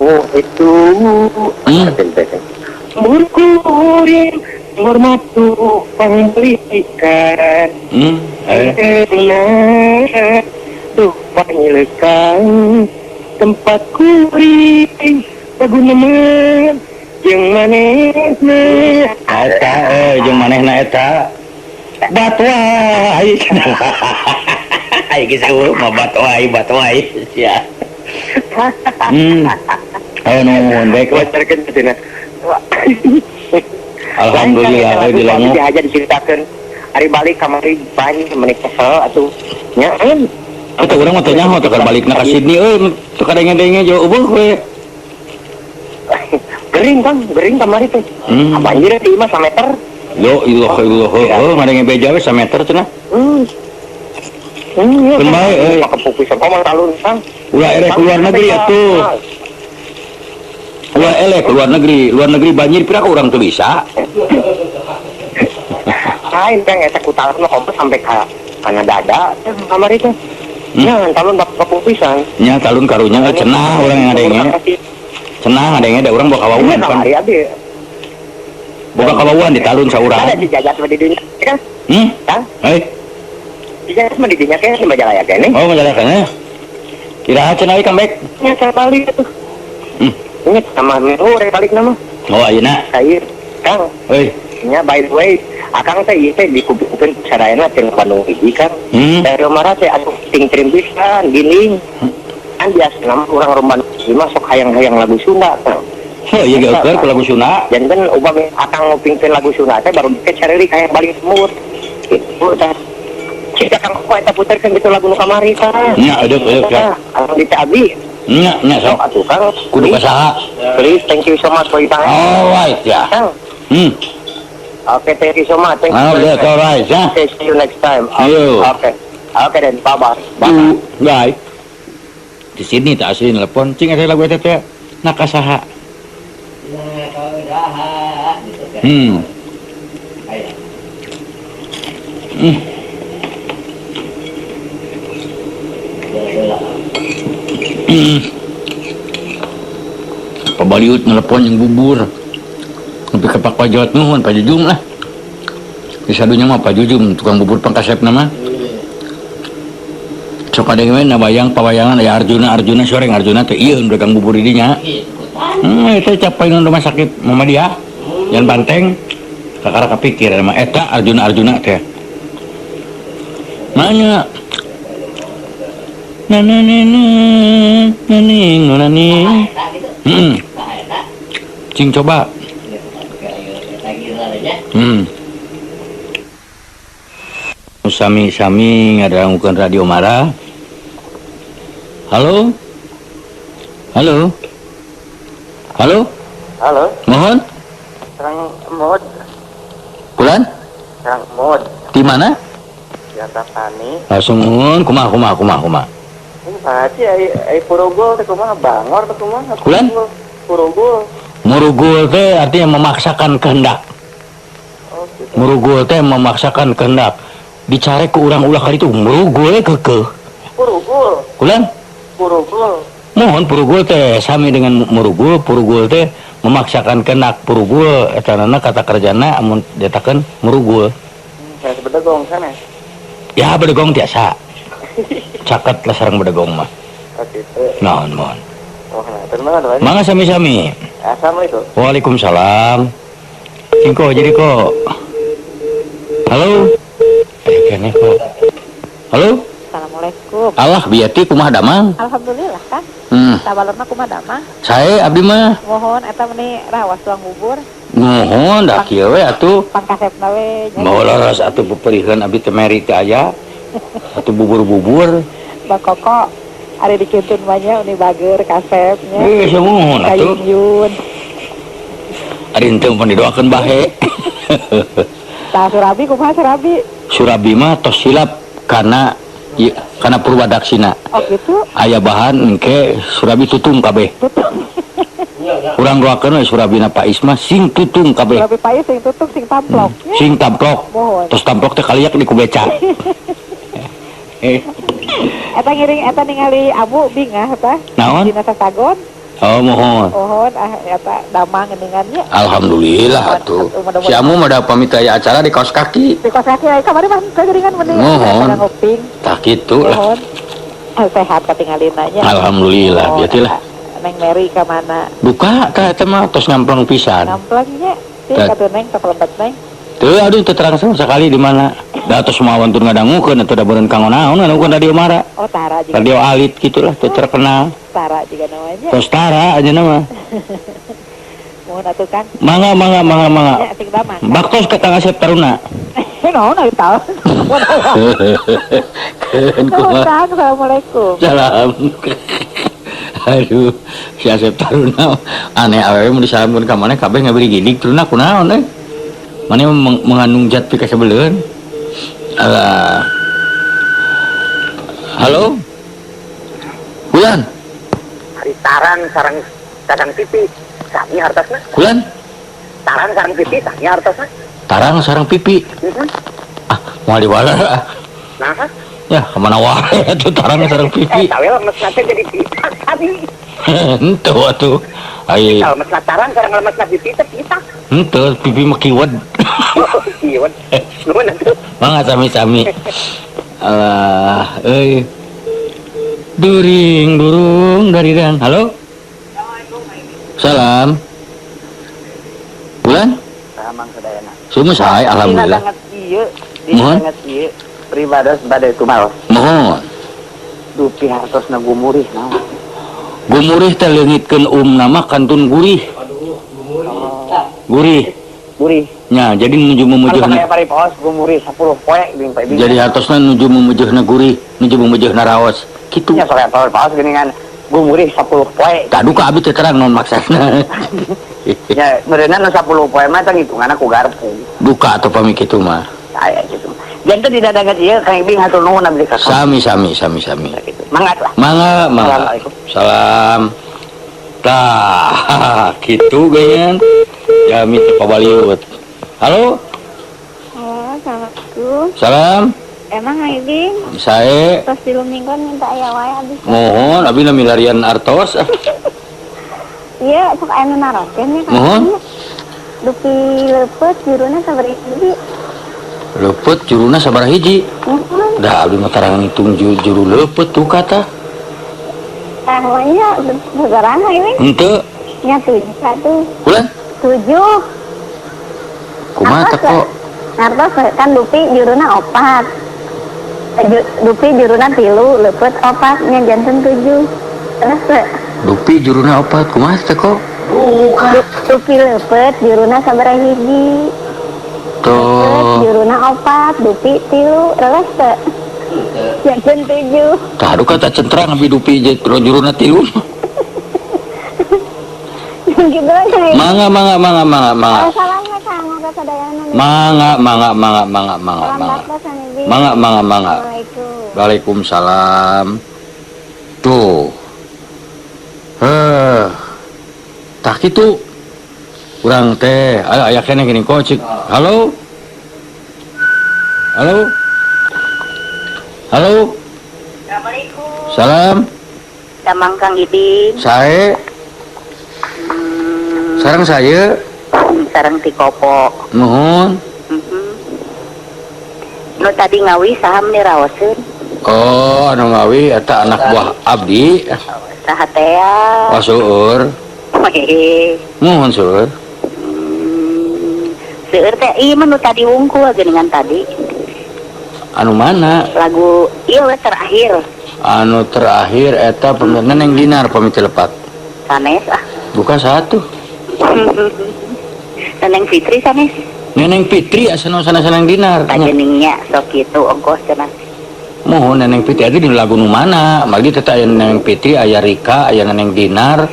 Oh, itu. Murkuring Hormat panglikan. Duh pangilekan tempat kuring paguneman jeung manehna.
Eta jeung manehna eta. Batwai. Ai geus eueuh mah batwai batwai sia. Ayo nuhun baik
wajarkeun cenah.
Alhamdulillah euy dilongo.
Aja diceritakeun ari balik kamari banyak meuni kesel atuh nya kan.
Atuh urang mah teu nyaho teh balikna ka Sydney euy teu kadenge-denge jauh eueuh we.
Gering Kang, gering kamari teh. Banjir di imah sameter.
Yo ilah ilah heuh ngadenge beja we sameter cenah. Keun bae euy.
Kapuk pisan mah talun Kang.
Ulah erek luar negeri atuh. Ulah elek luar negeri banjir pira urang teu bisa.
Lain Kang eta ku talun mah kompo sampai ka kana dada kamari teh. Nya talun kapuk pisan.
Nya talun karunya cenah urang ngadenge. Cenah ngadenge da urang boga kawauan pan. Boga kawauan di talun saurang.
Ada dijajah mah di dinya kan? Kang?
Hei.
Dijajah mah di dinya keneh di Majalaya keneh.
Oh Majalaya keneh. Iraha cenah euy Kang Bek?
Nya saya balik atuh. Nya sama minggu rek balik nama.
Oh ayeuna.
Sair Kang.
Heuy.
Nya by the way, akang teh ieu teh dikupikeun sadayana teh Bandung hiji Kang. Dari Mara teh atuh ting trim pisan gini. Kan biasa nama urang Bandung hiji mah sok hayang-hayang lagu Sunda Kang.
Oh iya geukeun ku lagu Sunda.
Janten upami akang ngupingkeun lagu Sunda teh baru teh careurik hayang balik semut. Gitu tah. Cik akang kok eta puterkeun gitu lagu nu kamari Kang.
Nya eudeuk ya.
Akang di teh abi.
Nya nya sok
atuh Kang.
Kudu ka saha?
Please thank you so much for your time.
Alright ya.
Kang. Okay, thank you so much. Thank you.
Oh, alright ya.
Okay, see you next time.
Ayo.
Okay. Okay then, bye-bye.
Bye. Bye. Di sini tak asli nelpon, cing ada lagu eta teh. Nak ka saha? Pabaliut nelpon yang bubur. Nepi ka Pak Pajot nuhun Pak Jujum lah. Di sadunya mah Pak Jujum tukang bubur pangkasepna mah. Sok ada we nabayang pawayangan aya Arjuna Arjuna soreng Arjuna teh ieu dagang bubur di dinya. Eta capai rumah sakit Muhammadiyah. Jangan banteng. Kakara kapikir mah eta Arjuna Arjuna teh. Manya. Na na na na na na na. Cing coba. Sami-sami ngadangukeun Radio Mara. Halo? Halo? Halo?
Halo.
Mohon?
Serang mod.
Bulan?
Serang mod.
Di mana?
Di Antapani.
Langsung mohon kumaha kumaha kumaha kumaha.
Ini Pak Haji ai purugul teh kumaha bangor teh kumaha?
Bulan?
Purugul.
Murugul teh artinya memaksakan kehendak.
Oh, gitu.
Murugul teh memaksakan kehendak. Dicare ku urang ulah kali itu murugul keukeuh.
Purugul.
Kulan?
Purugul.
Mohon purugul teh sami dengan murugul, purugul teh memaksakan kehendak. Purugul etanana kata kerjana amun dietakeun murugul.
Saya bedegong sana.
Ya bedegong tiasa. Caket lah sareng bedegong mah.
Oh gitu.
Naon mohon.
Oh, nah,
mangga sami-sami.
Assalamualaikum.
Waalaikumsalam. Cingko jadi kok. Halo. Kene kok. Halo.
Assalamualaikum.
Allah biati kumaha damang?
Alhamdulillah kan. Tabalorna kumaha damang?
Sae abdi mah.
Mohon eta meuni rawas tuang bubur.
Mohon da kieu we atuh.
Pangkasepna we.
Moal leres atuh peperiheun abdi teh meri teh aya. Atuh bubur-bubur.
Bang Koko ari dikintun mah nya uni bager kasep nya.
Sumuhun atuh.
Kayun.
Ari henteu mun didoakeun bahe.
Tah Surabi kumaha Surabi?
Surabi mah tos silap kana kana purwadaksina.
Oh gitu.
Aya bahan engke Surabi tutung kabeh.
Tutung.
Urang doakeun we Surabina Pak Isma sing tutung kabeh.
Surabi Pak Is sing tutung sing tamplok.
Sing tamplok. Tos tamplok teh kaliak di ku beca.
Eta ngiring eta ningali abu bingah eta.
Naon?
Dina sasagon.
Oh mohon.
Mohon ah eta damang geuningan nya.
Alhamdulillah atuh. Si Amu mah da pamit aya acara di kaos kaki.
Di kaos kaki aya kamari mah teu geuningan mending.
Mohon.
Nguping.
Tah kitu lah.
Mohon. Sehat katingalina nya.
Alhamdulillah bieu lah.
Neng Mary ka mana?
Duka ka eta mah tos ngampleng pisan.
Ngampleng nya. Teu katuh Neng sok lembet Neng.
Teu aduh teu terang sama sekali di mana. Da tos moal wantun ngadangukeun atuh da beureun kanggo naon ngadangukeun radio Mara.
Oh tara juga.
Radio alit gitulah teu terkenal.
Tara juga namanya.
Tos tara aja nama.
Mohon atuh Kang.
Mangga mangga mangga mangga.
Ya, sing damang.
Baktos ka Kang Asep Taruna.
Naon ari tahu.
Kumaha.
Kang, assalamualaikum.
Salam. Aduh, si Asep Taruna aneh awewe mun disalamkeun ka maneh kabeh ngaberi gidig Taruna kunaon euy. Maneh mengandung zat pikasebeleun. Alah. Halo. Kulan.
Hari tarang sarang sarang pipi sami hartosna.
Kulan.
Tarang sarang pipi sami hartosna.
Tarang sarang pipi. Ah, moal diwaler ah.
Nah.
Ya, kemana wae atuh tarang sarang pipi.
Tawe lemesna teh jadi pitak tadi.
Henteu atuh. Ai.
Lemesna tarang sarang lemesna pipi teh pitak.
Henteu, pipi mah kiwet.
Kiwet. Nuhun atuh.
Mangga sami-sami. Alah, euy. During durung dari dan. Halo. Salam. Bulan?
Salam sadayana.
Sumus sae alhamdulillah.
Dina ieu,
Mohon.
dina ieu pribados bade tumaros.
Mohon.
Dupi hartosna gumurih naon.
Gumurih teh leungitkeun nama kantun gurih. Gurih.
Gurih.
Nya, jadi nuju memujeuhna.
Anu pari paos gumurih 10 poe bing poe.
Jadi hartosna nuju memujeuhna gurih, nuju memujeuhna raos. Kitu.
Nya sok paos geuningan gumurih 10 poe.
Tah duka abi teh terang naon maksudna.
Nya, meureunna nu 10 poe mah teh ngitunganna ku garpu.
Duka atuh pami kitu mah.
Aya kitu. Janten didadangan ieu Kang Ibing hatur nuhun abdi ka.
Sami sami sami sami.
Mangga lah.
Mangga mangga.
Assalamualaikum.
Salam. Tah, kitu geuningan. Jami teh pabaliut. Halo.
Halo, assalamualaikum.
Salam.
Emang Kang Ibing?
Sae.
Tos tilu mingguan minta aya wae abdi.
Mohon abdi na milarian artos.
Iya, sok aya nu naroskeun nya Kang.
Mohon.
Dupi leupeut juruna sabaraha hiji?
Leupeut juruna sabaraha hiji?
Mohon.
Dah abdi mah tarang ngitung juru leupeut tuh kata.
Tah mah nya sabaraha Kang Ibing?
Henteu.
Nya 7 satu.
Bulan?
7.
Kumaha teh kok?
Ngartos kan dupi juruna 4. Dupi juruna 3, leupeut 4 nya janten 7. Terus
dupi juruna 4 kumaha teh kok?
Dupi leupeut juruna sabaraha hiji?
Tuh.
Juruna 4, dupi 3, terus teh janten 7.
Tah duka tah centrang abi dupi juruna 3.
Gitu aja.
Mangga mangga mangga mangga mangga.
Oh, salamnya Kang, mangga sadayana.
Mangga mangga mangga mangga mangga mangga. Mangga mangga mangga. Waalaikumsalam. Tuh. Heh. Tah kitu. Urang teh aya keneh gini kocik. Halo. Halo. Halo.
Assalamualaikum.
Salam.
Damang Kang Ibing.
Sae. Sarang saya.
Sarang ti Kopo.
Nuhun.
Nu tadi ngawi saham nih raoseun.
Oh, anu ngawi eta anak buah abdi.
Saha teh?
Oh, seueur. Nuhun seueur.
Seueur teh ieu mah nu tadi wungkul geuningan tadi.
Anu mana?
Lagu ieu we terakhir.
Anu terakhir eta pamit Neneng Dinar pamit lepat.
Sanes ah.
Buka satu.
Neneng Fitri sanes.
Neneng Fitri asana sana Neneng Dinar.
Kajeningnya sok kitu ongkoh cenah.
Mohon Neneng Fitri atuh di lagu nu mana? Magi teh aya Neneng Fitri, aya Rika, aya Neneng Dinar.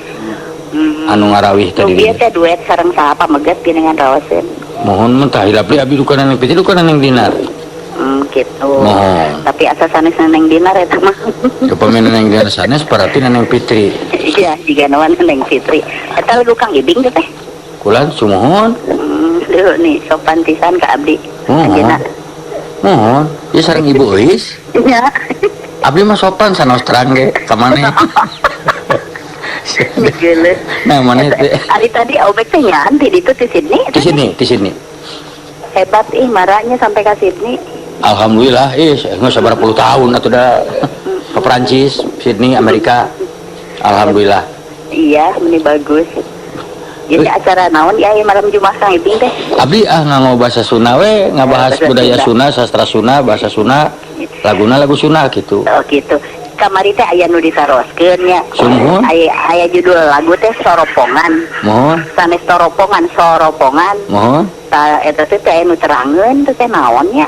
Anu ngarawih tadi.
Bieu teh duet sareng saha pameget geuningan raoseun.
Mohon mun tah hilap deui abi duka Neneng Fitri duka Neneng Dinar.
Gitu.
Mohon.
Tapi asa sanes Neneng Dinar eta mah.
Upami Neneng Dinar sanes berarti Neneng Fitri.
Iya, jiga naon Neneng Fitri. Eta lagu Kang Ibing teh.
Kulan sumuhun.
Duh nih sopan pisan ka abdi.
Mohon. Mohon. Ieu sareng Ibu Euis.
Nya.
Abdi mah sopan sanos terang ge ka maneh.
Geuleuh.
Nah, mana teh?
Ari tadi Obek teh nyaan ti ditu ti Sydney.
Di sini, di sini.
Hebat ih maranya sampai ke Sydney.
Alhamdulillah, ih, nggak sabar puluh tahun atau udah ke Perancis, Sydney, Amerika. Alhamdulillah.
Iya, ini bagus. Jadi acara naon ya ieu malam Jumat Kang Ibing teh?
Abdi ah nganggo bahasa Sunda we, ngabahas
Bahasa
budaya
Sunda.
Sunda, sastra Sunda, bahasa Sunda, laguna lagu Sunda gitu.
Oh gitu. Kamari teh aya nu disaroskeun nya.
Sumuhun.
Aya aya judul lagu teh Soropongan.
Mohon,
Sanes toropongan, soropongan.
mohon.
Ta eta teh teh anu terangeun teh teh naon nya?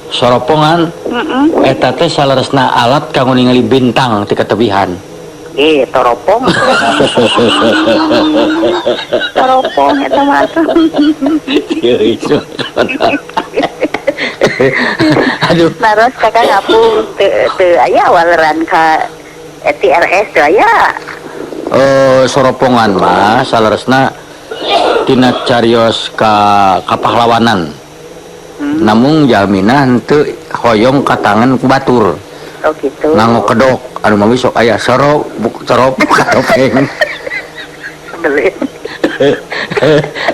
Soropongan
Heeh.
eta teh saleresna alat kanggo ningali bintang ti katebihan.
Eh, toropong. Toropong eta mah tuh.
Ieu Aduh,
Naros kakak ngapung teu teu aya waleran ka TRS teu aya.
Eh, soropongan mah saleresna tina carios ka kapahlawanan. Namung jalmina henteu hoyong katangan ku batur.
Oh gitu.
Nganggo kedok anu mah sok aya sorop buk sorop topeng.
Beli.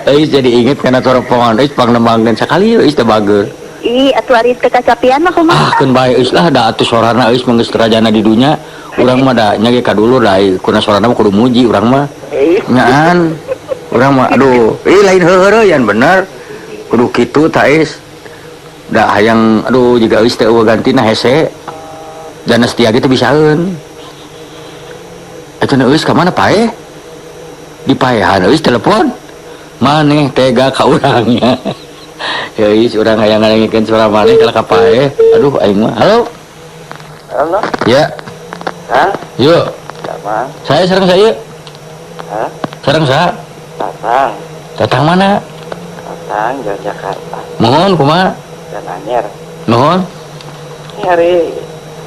Euy, jadi inget kana soropongan euy, pangnembangkeun sakali euy teh bager.
Ih, atuh ari teu kacapian mah kumaha?
Ah, keun bae euy lah, da atuh sorana euy mah geus rajana di dunya. Urang mah da nya ge kadulur da kuna sorana mah kudu muji urang mah.
Ih,
Nyaan. Urang mah aduh, ih lain heuheureun bener. Kudu kitu tah is. Da hayang aduh jiga euy teh eueuh gantina hese. Dan setia ge teu bisaeun. Eta nu euy ka mana paeh? Di paehan euy telepon. Maneh tega ka urangnya. Ya euy, urang hayang ngadengikeun suara maneh kalah ka paeh. Aduh aing mah. Halo.
Halo.
Ya,
Hah?
yuk.
Siapa?
Saya sareng saya.
Hah?
Sareng saha?
Tatang.
Datang mana?
Tatang dari Jakarta.
Mohon kumaha?
Dan Anyer.
Mohon.
Ini hari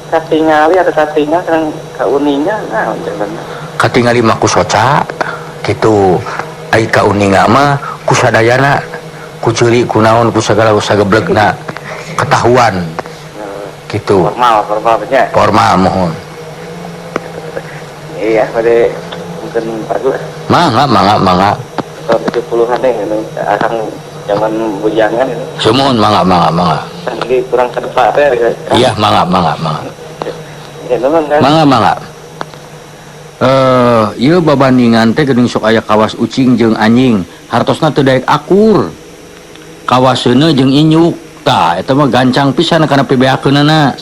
katingali atau katingal kan kauninga nah jangan.
Katingali mah ku soca gitu. Ai kauninga mah ku sadayana, ku ceuli, ku naon, ku sagala ku sageblegna ketahuan gitu.
Formal, formal nya.
Formal mohon.
Iya, pada mungkin bagus.
Mangga, mangga, mangga.
Tahun 70-an deh ini akan zaman bujangan ini.
Sumuhun, mangga, mangga, mangga.
Jadi kurang ke depan ya.
Iya, mangga, mangga, mangga.
Ya, memang kan.
Mangga, mangga. Eh, ieu babandingan teh geuning sok aya kawas ucing jeung anjing. Hartosna teu daek akur. Kawas seuneu jeung inyuk. Tah, eta mah gancang pisan kana pibeakeunana.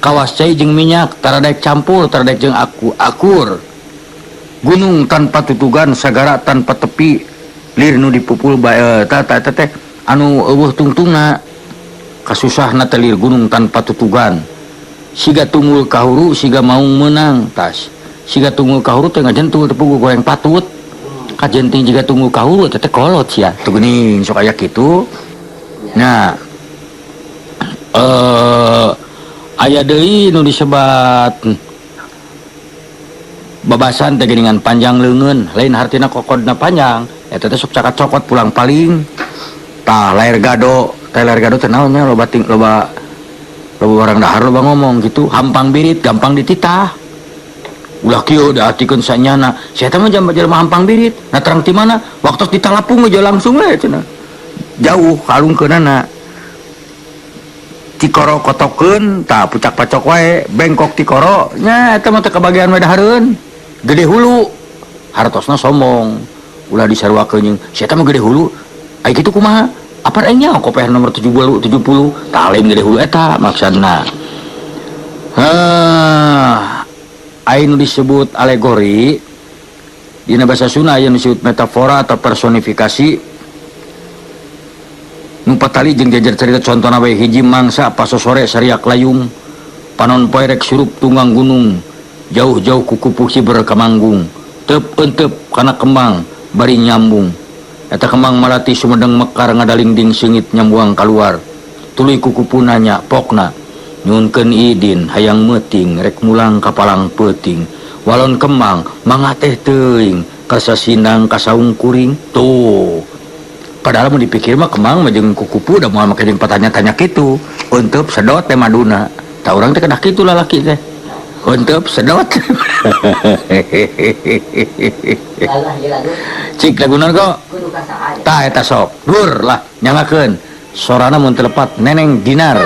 Kawas cai jeung minyak tara daek campur, tara daek jeung aku akur. Gunung tanpa tutugan, sagara tanpa tepi, lir nu dipupul bae ta ta teh anu eueuh tungtungna. Kasusahna teh lir gunung tanpa tutugan. Siga tunggul kahuru, siga maung meunang tas. Siga tunggul kahuru teh ngajentul teu puguh goreng patut. Kajenting jiga tunggul kahuru teh teh kolot sia. Tuh geuning sok aya kitu. Nah, aya deui nu disebat babasan teh geuningan panjang leungeun, lain hartina kokodna panjang, eta teh sok cakat cokot pulang paling. Tah layar gado, teh layar gado teh naon nya loba ting loba loba barang dahar loba ngomong gitu, hampang birit gampang dititah. Ulah kieu diartikeun sanyana, sia teh mah jelema hampang birit. Nah terang ti mana? Waktu ditalapung aja langsung we cenah. Jauh kalungkeunana. Tikoro kotokeun tah pucak pacok wae, bengkok tikoro nya eta mah teu kabagian we dahareun. Gede hulu hartosna sombong. Ulah disaruakeun jeung sia teh mah gede hulu. Ai kitu kumaha? Apar aing nyaho kopeh nomor 70 70 tah lain gede hulu eta maksudna. Heh, ai nu disebut alegori dina bahasa Sunda aya nu disebut metafora atau personifikasi. Nu patali jeung jajar carita contona we hiji mangsa pasosore sariak layung panon poe rek surup tunggang gunung jauh-jauh kukupu hiber kamanggung teup euteup kana kembang bari nyambung eta kembang malati sumedeng mekar ngadaling-ding seungit nyambuang kaluar tuluy kukupu nanya pokna nyunkeun idin hayang meuting rek mulang ka palang peuting walon kembang mangga teh teuing karsa sindang kasaung kuring tuh. Padahal mun dipikir mah kembang mah jeung kukupu da moal make jeung patanya-tanya kitu. Eunteup sedot teh maduna. Tah urang teh kedah kitu lalaki teh. Hunteup sedot. Cik lagu naon kok? Tah eta sok. Dur lah nyangakeun. Sorana mun teu lepat Neneng Dinar.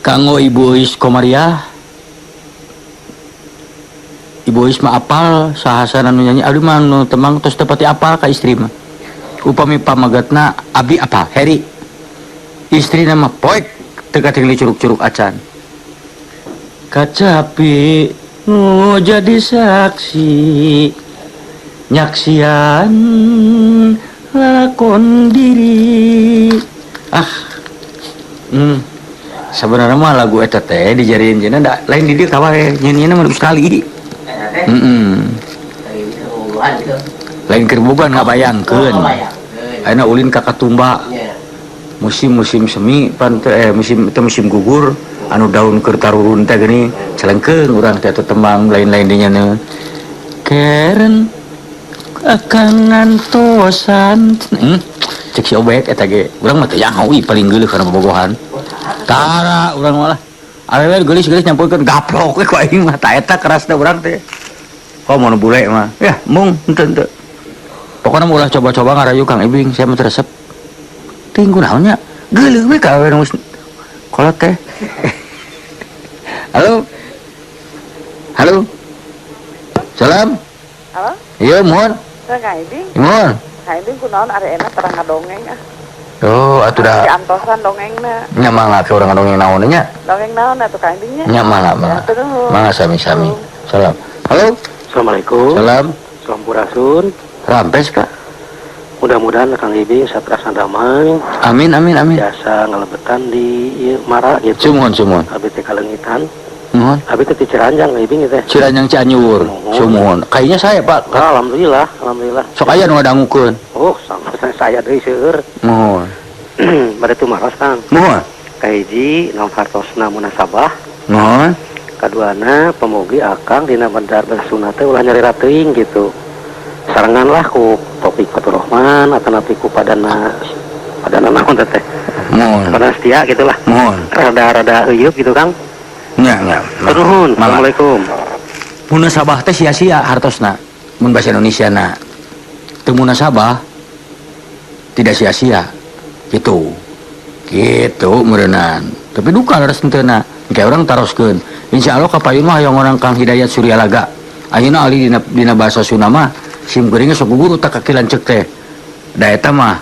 Kanggo Ibu Ois Komariah. Ibu Ois mah apal sahasana nu nyanyi abdi mah nu temang tos teu pati apal ka istri mah. Upami pamagetna abdi apal Heri. Istrina mah poek teu katinggali curug-curug acan. Kacapi nu jadi saksi nyaksian lakon diri. Ah. Sebenarnya mah lagu eta teh dijariin cenah da lain di dieu kawae nyanyiina mah sekali. Lain keur bogan ngabayangkeun. Ayeuna ulin ka Katumba. Musim-musim semi pan teh musim teh musim gugur anu daun keur tarurun teh geuning celengkeung urang teh atuh tembang lain-lain dinya neun. Keren akan ngantosan. Cek si Obek eta ge urang mah teu nyaho paling geuleuh kana bobogohan. Tara urang malah awewe geulis-geulis nyampurkeun gaplok we ku aing mah ta eta kerasna urang teh. Komo nu bule mah. Ya mung henteu henteu. Pokona mah ulah coba-coba ngarayu Kang Ibing, saya mah teu resep. Teuing kunaon nya? Geuleuh we ka awewe nu kolot teh. Halo. Halo. Salam.
Halo.
Iya, mohon.
Kang Ibing.
Mohon.
Kang Ibing kunaon ari enak terang ngadongeng ah.
Oh, atuh dah.
Di antosan dongengna.
Nya mangga ke urang dongeng naon nya?
Dongeng naon atuh Kang Ibing nya?
Nya mangga, mangga. Mangga sami-sami. Salam. Halo.
Assalamualaikum.
Salam.
Sampurasun.
Rampes, Kak.
Mudah-mudahan Kang Ibing satrasna damai.
Amin amin amin.
Biasa ngalebetan di ieu Mara gitu.
Sumuhun sumuhun.
Abi teh kaleungitan.
Nuhun.
Abi teh di Ciranjang Kang Ibing teh.
Ciranjang Cianjur. Sumuhun. Kayaknya saya, Pak.
Alhamdulillah, alhamdulillah.
Sok aya nu ngadangukeun.
Oh, sama saya deui seueur.
Nuhun.
Bade tumaros Kang.
Nuhun.
Kahiji naon hartosna munasabah.
Nuhun.
Kaduana pamogi akang dina bandar Sunda teh ulah nyarira teuing gitu. Sarengan lah ku Topik Fatur Rahman atau napi ku Padana Padana naon teh teh.
Mohon.
Padana setia gitulah.
Mohon.
Rada-rada euyeup gitu, Kang.
Nya, nya.
Nuhun.
Mangga.
Assalamualaikum.
Munasabah teh sia-sia hartosna mun bahasa Indonesia na. Teu munasabah tidak sia-sia gitu. Gitu meureunan. Tapi duka leres henteu na. Engke urang taroskeun. Insyaallah kapayun mah hayang orang Kang Hidayat Suryalaga. Ayeuna ahli dina bahasa Sunda mah sim kuring sok guru tak kaki lanceuk teh. Da eta mah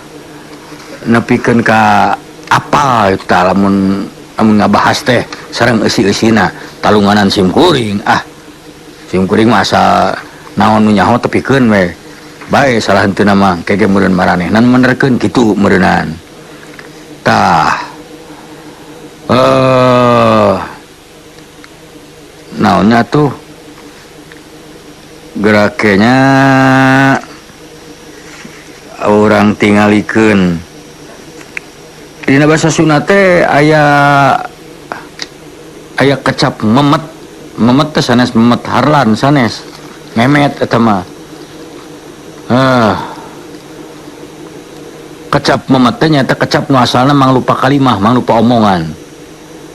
nepikeun ka apal itu tah lamun lamun ngabahas teh sareng eusi-eusina talunganan sim kuring ah. Sim kuring mah asa naon nu nyaho tepikeun we. Bae salah henteu mah kege meureun maranehna menerkeun kitu meureunan. Tah. Naonnya tuh geraknya orang tingalikeun dina bahasa Sunda teh aya aya kecap memet. Memet teh sanes memet harlan, sanes memet eta mah. Kecap memet teh nyaeta kecap nu asalna manglupa kalimah, manglupa omongan,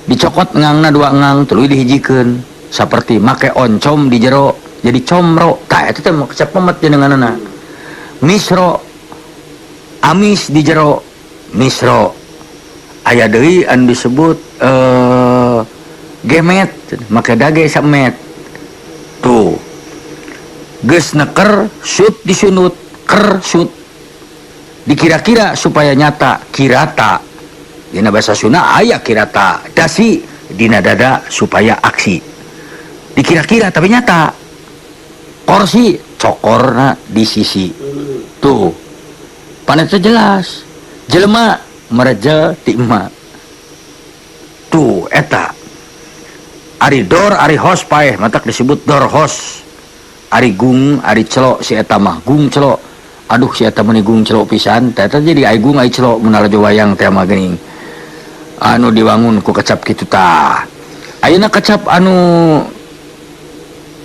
dicokot ngangna dua ngang tuluy dihijikeun saperti make oncom di jero jadi comro. Tah eta teh kecap memet jenenganna. Misro amis di jero misro. Aya deui anu disebut gemet, make dage samet tuh geus neker sut disunut ker sut dikira-kira supaya nyata kirata. Dina bahasa Sunda aya kirata dasi dina dada supaya aksi, dikira-kira tapi nyata. Korsi cokorna di sisi tuh panetnya jelas jelema mereja ti emak tuh eta. Ari dor ari hos paeh matak disebut dor hos. Ari gung ari celok si eta mah gung celok, aduh si eta meni gung celok pisan teh eta jadi ai gung ai celok mun lalajo wayang teh mah geuning anu diwangun ku kecap kitu tah. Ayeuna kecap anu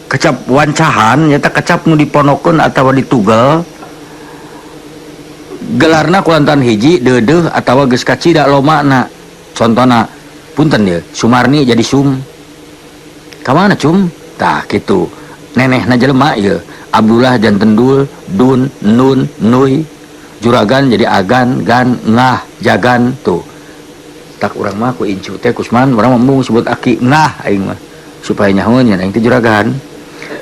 kecap wancahan nyata kecap nu diponokeun atawa ditugel gelarna kulantaran hiji deudeuh atawa geus kacida lomakna. Contona punten ye Sumarni jadi sum ka mana cum tah kitu nenehna jelema ieu Abdullah janten dul dun nun nuy juragan jadi agan gan ngah jagan tuh. Tak urang mah ku incu teh Kusman urang mah embung sebut aki ngah aing mah supaya nyaho nya aing teh juragan.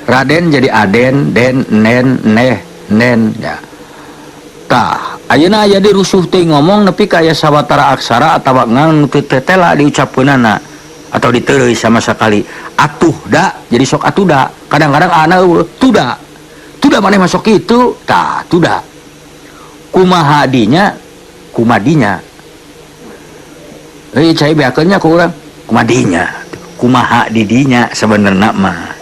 Raden jadi aden den nen neh nen ya. Tah ayeuna aya di rusuh teh ngomong nepi ka aya sawatara aksara atawa ngan nu teu tetela diucapkeunana atau diteureuy sama sekali. Atuh da jadi sok atuda, kadang-kadang ana eueuh tuda tuda maneh masuk kitu tah tuda kumaha dinya kumadinya cai beakeun nya ku urang kumadinya kumaha didinya sebenarna mah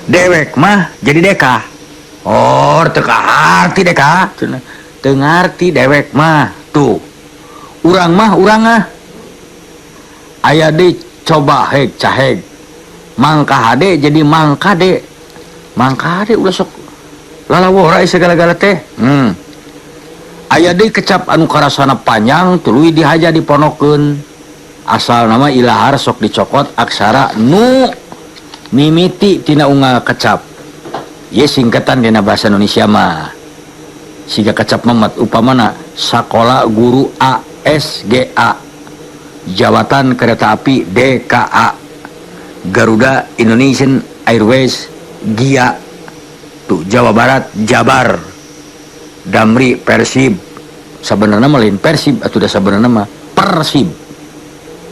dewek mah jadi deka. Oh teu kaharti deka cenah teu ngarti dewek mah tuh urang mah urang ah aya deui coba heg caheg mangka hade jadi mangka de mangka hade ulah sok lalawora segala-gala teh. Aya deui kecap anu karasana panjang tuluy dihaja diponokeun asal nama ilahar sok dicokot aksara nu mimiti tina unggal kecap ye singkatan dina bahasa Indonesia mah siga kecap memet upamana sakola guru ASGA jawatan kereta api DKA Garuda Indonesian Airways GIA tuh Jawa Barat Jabar Damri Persib sebenarnya mah lain Persib atuh da sebenarnya mah Persib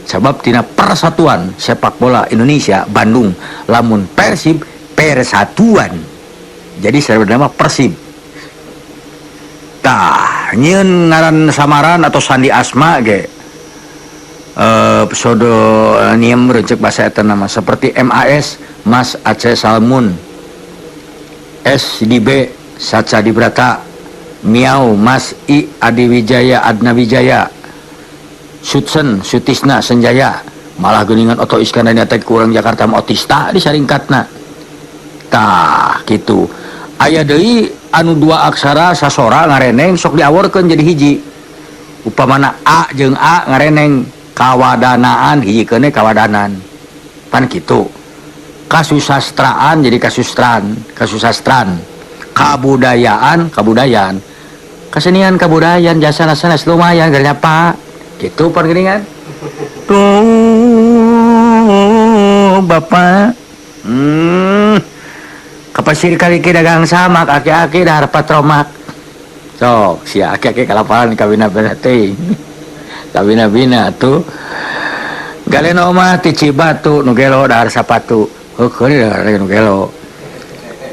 sebab tina Persatuan Sepak Bola Indonesia Bandung lamun Persib Persatuan jadi sebenarnya mah Persib. Tah nyieun ngaran samaran atau sandi asma ge pseudonim rencek bahasa eta nama seperti MAS Mas Aceh Salmun SDB Saca Dibrata Miau Mas I Adiwijaya Adnawijaya Sutsen Sutisna Senjaya malah geuningan Oto Iskandar teh kurang Jakarta mah otista disaringkatna tah kitu. Aya deui anu dua aksara sasora ngareneng sok diaworkeun jadi hiji. Upamana A jeung A ngareneng kawadanaan hijikeun kawadanan. Pan kitu. Kasusastraan jadi kasustran, kasusastran. Kabudayaan, kabudayaan. Kesenian kabudayaan jasa sanes lumayan gernya Pak. Kitu pan geuningan. Tuh Bapak. Kapasir kali ke dagang samak aki-aki dahar patromak. Sok sia aki-aki kalaparan kawina-bina teh. Kawina-bina tuh. Galeno mah ti Cibatu nu gelo dahar sapatu. Heukeun dahar nu gelo.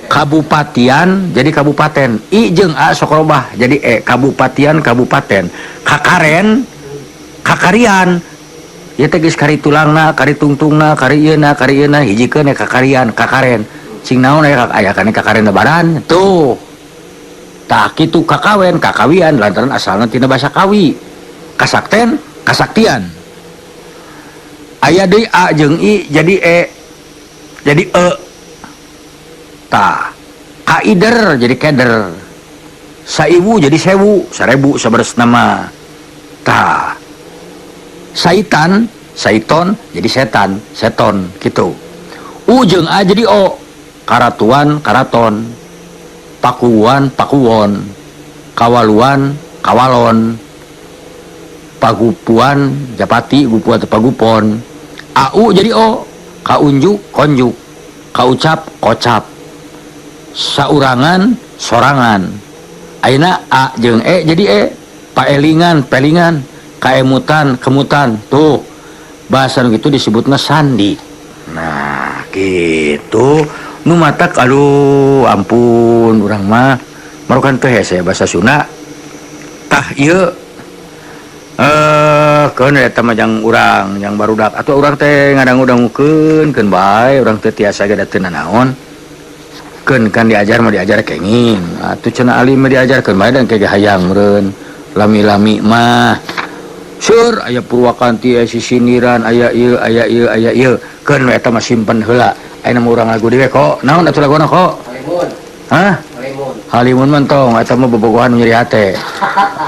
Kabupatian jadi kabupaten. I jeung A sok robah jadi E kabupatian kabupaten. Kakaren kakarian. Ieu teh geus kari tulangna, kari tungtungna, kari ieuna, kari ieuna hijikeun kakarian, kakaren. Cing naon aya aya kana kakaren lebaran tuh. Tah kitu kakawen, kakawian lantaran asalna tina basa kawi. Kasakten, kasaktian. Aya deui A jeung I jadi E. Jadi E. Tah, kaider jadi keder. Saiwu jadi sewu, sarebu saberes nama. Tah. Saitan, saiton jadi setan, seton gitu. U jeung A jadi O. Karatuan, karaton. Pakuan, pakuwon. Kawaluan, kawalon. Pagupuan, japati, gupuan atau pagupon. AU jadi O. Kaunjuk, konjuk. Kaucap, kocap. Saurangan, sorangan. Ayeuna A jeung E jadi E. Paelingan, pelingan. Kaemutan, kemutan. Tuh, bahasa gitu disebutnya sandi. Nah, gitu. Nu matak aduh ampun urang mah marukan teh hese bahasa Sunda. Tah ieu keun eta mah jang urang jang barudak atuh urang teh ngadang-dangukeun keun bae urang teh tiasa ge da teu nanaon. Keun kan diajar mah diajar kenging. Atuh cenah alim mah diajarkeun bae dan ke hayang meureun lami-lami mah. Sur aya Purwakanti aya sisindiran aya ieu aya ieu aya ieu keun we eta mah simpen heula. Ayeuna mah urang lagu deui kok. Naon atuh laguna kok?
Halimun.
Hah?
Halimun.
Halimun mah tong eta mah bobogohan nyeri hate.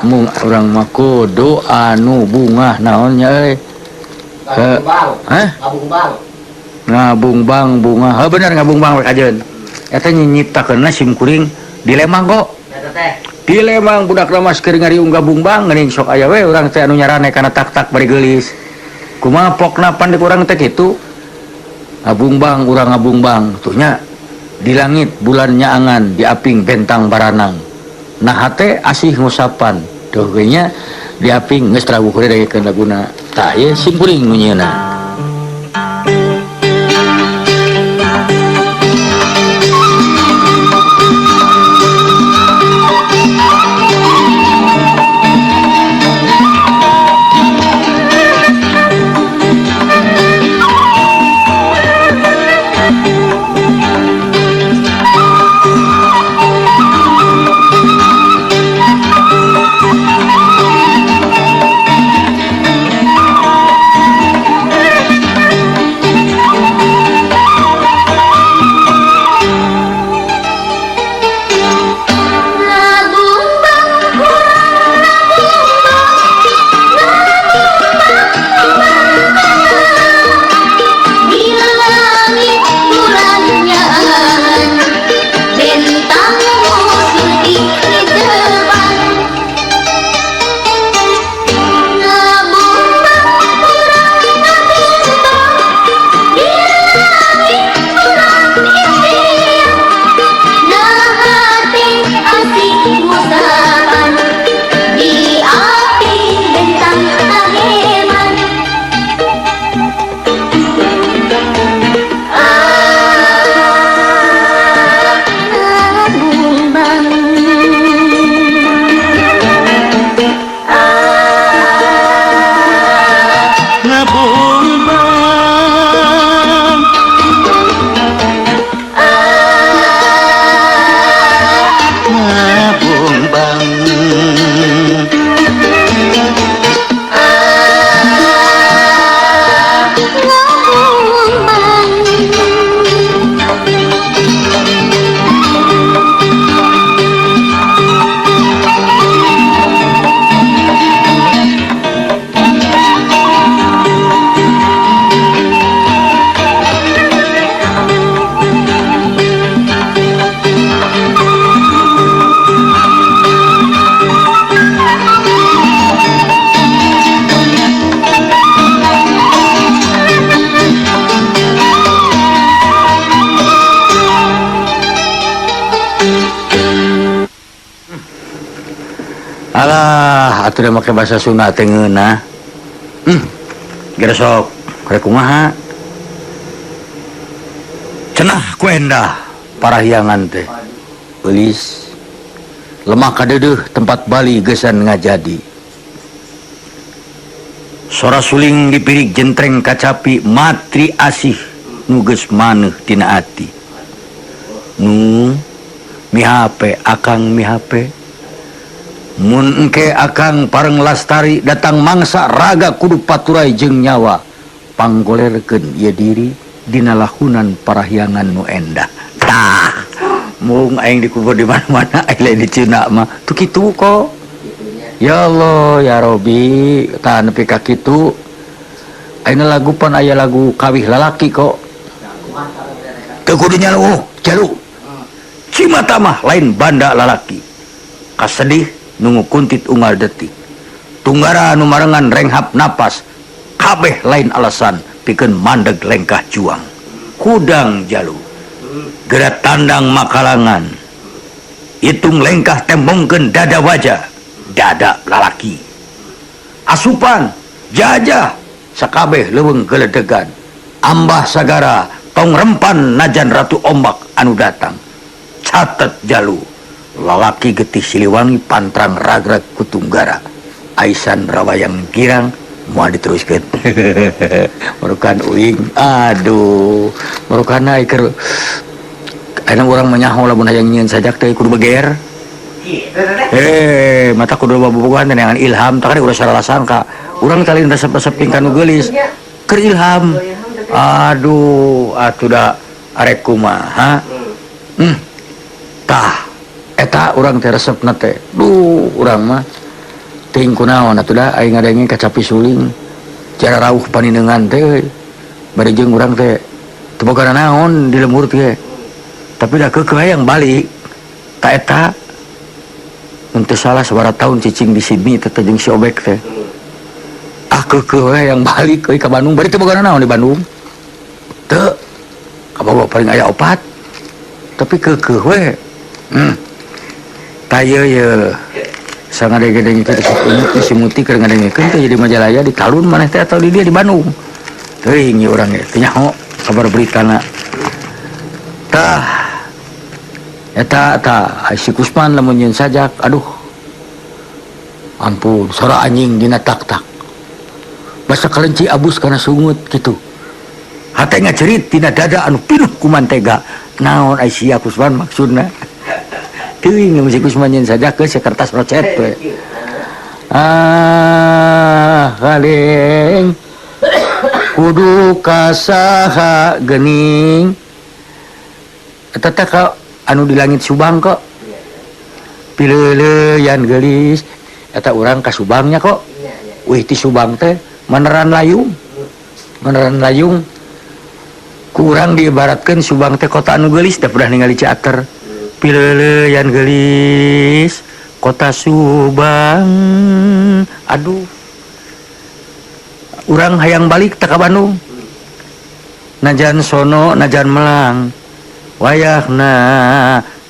Mung urang mah kudu anu bungah naon nya euy.
Ngabungbang.
Hah?
Ngabungbang.
Ngabungbang bunga. Heuh bener ngabungbang we kajeun. Eta nyiptakeunna sim kuring di Lembang kok.
Eta teh.
Di Lembang budak lamas keur ngariung gabungbang geuning sok aya we urang teh anu nyarane kana tak-tak bari geulis. Kumaha pokna pan di urang teh kitu. Ngabungbang urang ngabungbang tuh nya di langit bulan nyaangan di aping bentang baranang. Nah hate asih ngusapan tuh ge nya di aping geus trawuh deui laguna. Tah ieu sim kuring nu nyieunna. Ah atuh da make bahasa Sunda teh ngeunah. Geura sok rek kumaha? Cenah ku endah parahyangan teh. Eulis lemah kadeudeuh tempat bali geusan ngajadi. Sora suling dipirik jentreng kacapi matri asih nu geus maneuh tina ati. Nu mihape akang mihape. Mun engke akang pareng lastari datang mangsa raga kudu paturai jeung nyawa panggolerkeun ieu diri dina lahunan parahyangan nu endah. Tah mung aing dikubur di mana-mana aing lain di Cina mah tuh kitu kok. Ya Allah ya Robi tah nepi ka kitu. Ayeuna lagu pan aya lagu kawih lalaki kok. Teu kudu nyaluh jalu. Cimata mah lain banda lalaki. Kasedih nungu kuntit unggal detik. Tunggara nu marengan renghap napas kabeh lain alasan pikeun mandeg lengkah juang. Kudang jalu. Geura tandang makalangan. Hitung lengkah tembongkeun dada wajah, dada lalaki. Asupan jajah sakabeh leuweung geledegan. Ambah sagara tong rempan najan ratu ombak anu datang. Catet jalu. Lalaki getih Siliwangi pantrang ragrag kutunggara. Aisan rawayang girang moal diteruskeun. Merukan uing aduh merukan keur ayeuna urang mah nyaho lamun hayang nyieun sajak teh kudu beger. Mata kudu bobogohan teh neangan ilham tah kan urang salah sangka. Urang talin resep-resep tingkah nu geulis keur ilham. Aduh atuh da arek kumaha. Tah eta urang teh resepna teh. Duh urang mah teuing kunaon atuh da aing ngadenge kacapi suling. Cara rauh paninengan teh euy. Bari jeung urang teh teu boga naon di lembur teh. Tapi da keukeuh hayang balik. Ta eta mun teu salah sabaraha tahun cicing di Sydney teh jeung si Obek teh. Ah keukeuh we hayang balik euy ka Bandung. Bari teu boga naon di Bandung. Teu kabogo paling aya opat. Tapi keukeuh we. Tah ieu ye sangadege-denge kitu si Muti keur ngadengekeun teh jadi Majalaya di Talun maneh teh atau di dia di Bandung. Teuing ieu urang ge teu nyaho kabar beritana. Tah eta tah si Kusman lamun nyieun sajak aduh ampun sora anjing dina tak-tak. Basa kelenci abus kana sungut kitu. Hate ngacerit dina dada anu pinuh ku mantega. Naon ai sia Kusman maksudna? Teuing si Kusman nyieun sajak geus kertas rocet we. Ah kaleng kudu kasaha geuning. Eta teh ka anu di langit Subang kok. Pileuleuyan geulis eta urang ka Subangnya kok. Wih ti Subang teh meneran layung. Meneran layung. Kurang diibaratkeun Subang teh kota anu geulis teh pernah ningali Ciater. Pileuleuyan geulis kota Subang. Aduh. Urang hayang balik teh ka Bandung. Najan sono najan melang. Wayahna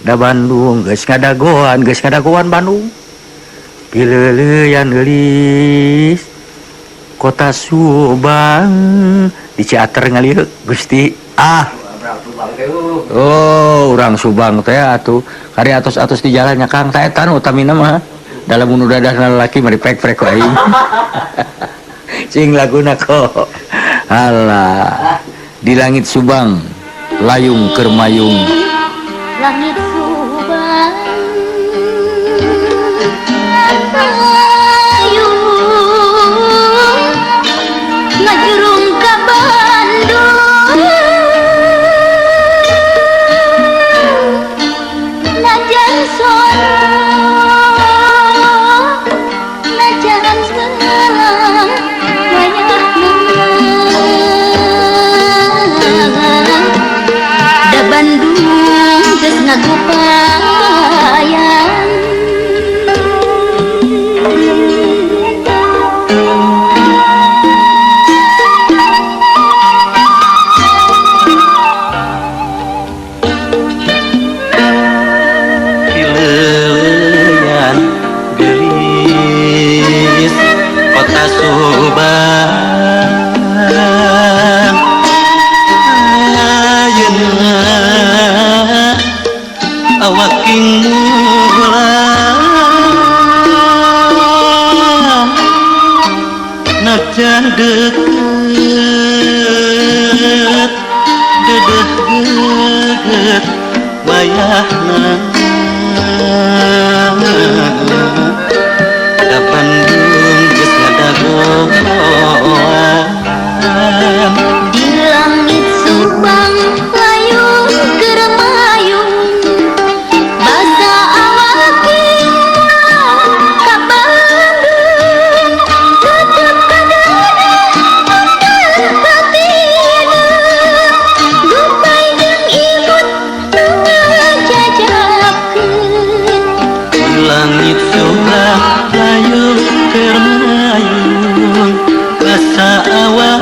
da Bandung geus ngadagoan Bandung. Pileuleuyan geulis kota Subang di Ciater ngalieu Gusti. Ah oh urang Subang teh atuh kari atos-atos di jalannya Kang tah eta nu utamina mah dalam nu dadahna lalaki mah diprek-prek ku aing. Cing laguna kok. Alah di langit Subang layung keur mayung.
Langit Subang layung ngajurung ka Bandung. Najan sono najan melang wayahna da Bandung geus ngagup
Najan deket dedeh geget wayahna da Bandung geus ngadagoan.
Di langit Subang layung keur mayung basa awak ka Bandung tetep kadeudeung hatina dupai jeung imut nu ngajajabkeun.
Di langit Subang layung keur mayung basa awak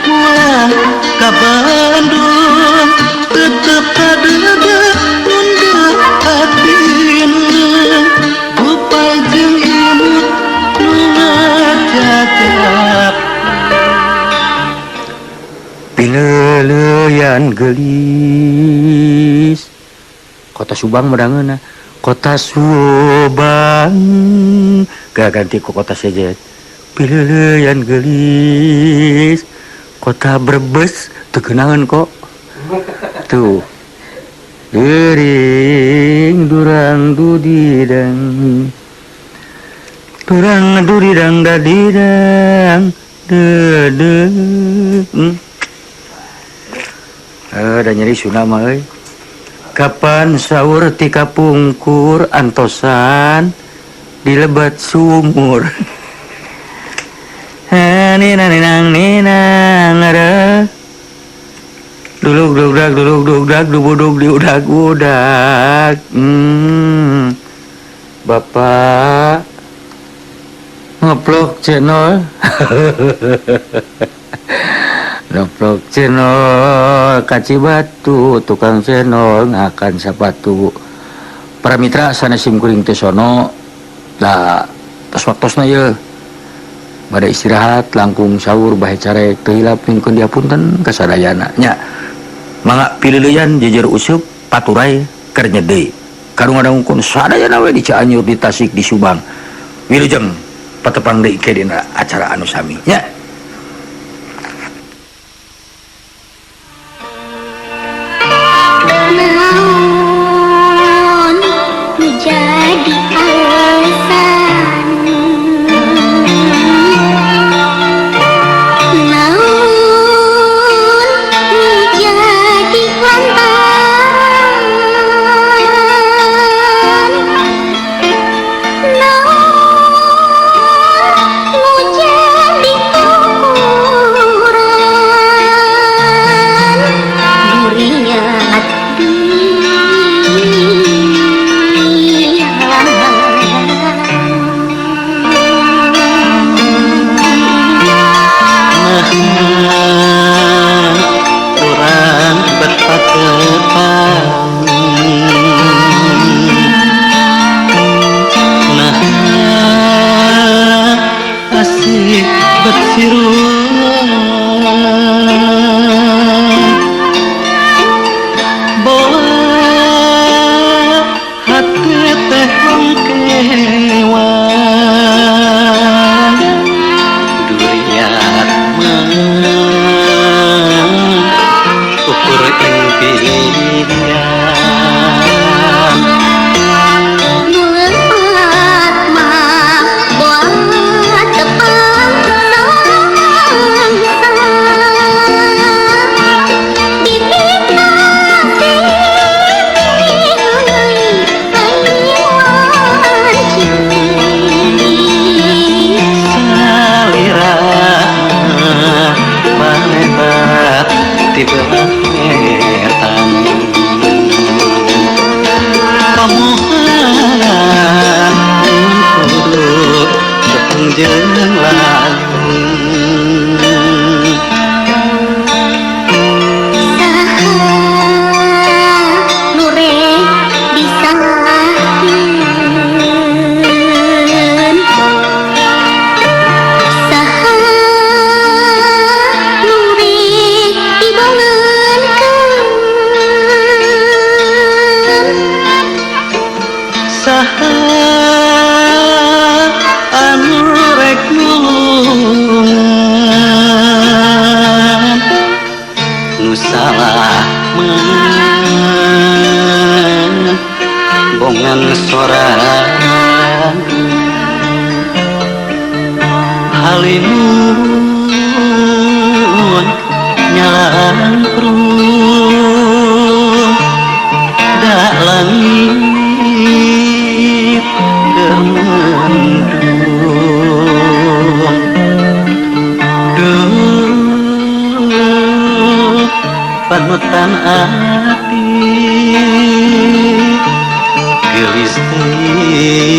pulang ka Bandung tetep kadeudeung nunduk hatina dupai jeung imut nu ngajajab.
Pileuleyan geulis Kota Subang medangeuna Kota Subang gak ganti ke Kota Sejet. Pileuleyan geulis Kota Brebes teu keunangan kok tuh Dering durang dudidang durang dudidang dadidang dede. Da nyeri suna mah euy. Kapan sahur ti kapungkur antosan dilebat sumur. Ninang ninang ninang ada duluk dugdak duluk dugdak dubuduk diudak udak. Bapak ngeplok channel. Ngeplok channel kaci batu tukang channel ngakan sepatu. Para mitra sanes sim kuring teh sono da tos waktosna ieu. Bade istirahat langkung sahur bahe carek teu hilap mingkeun diapunten ka sadayana nya. Mangga pileuleyan jejer useup paturay keur nyede. Karung-ngadangkeun sadayana we di Cianjur, di Tasik, di Subang. Wilujeng patepang deui ke dina acara anu sami nya.
Naon nu jadi alasan, naon nu jadi lantaran, naon nu jadi
Panutan ati. Geulis teuing.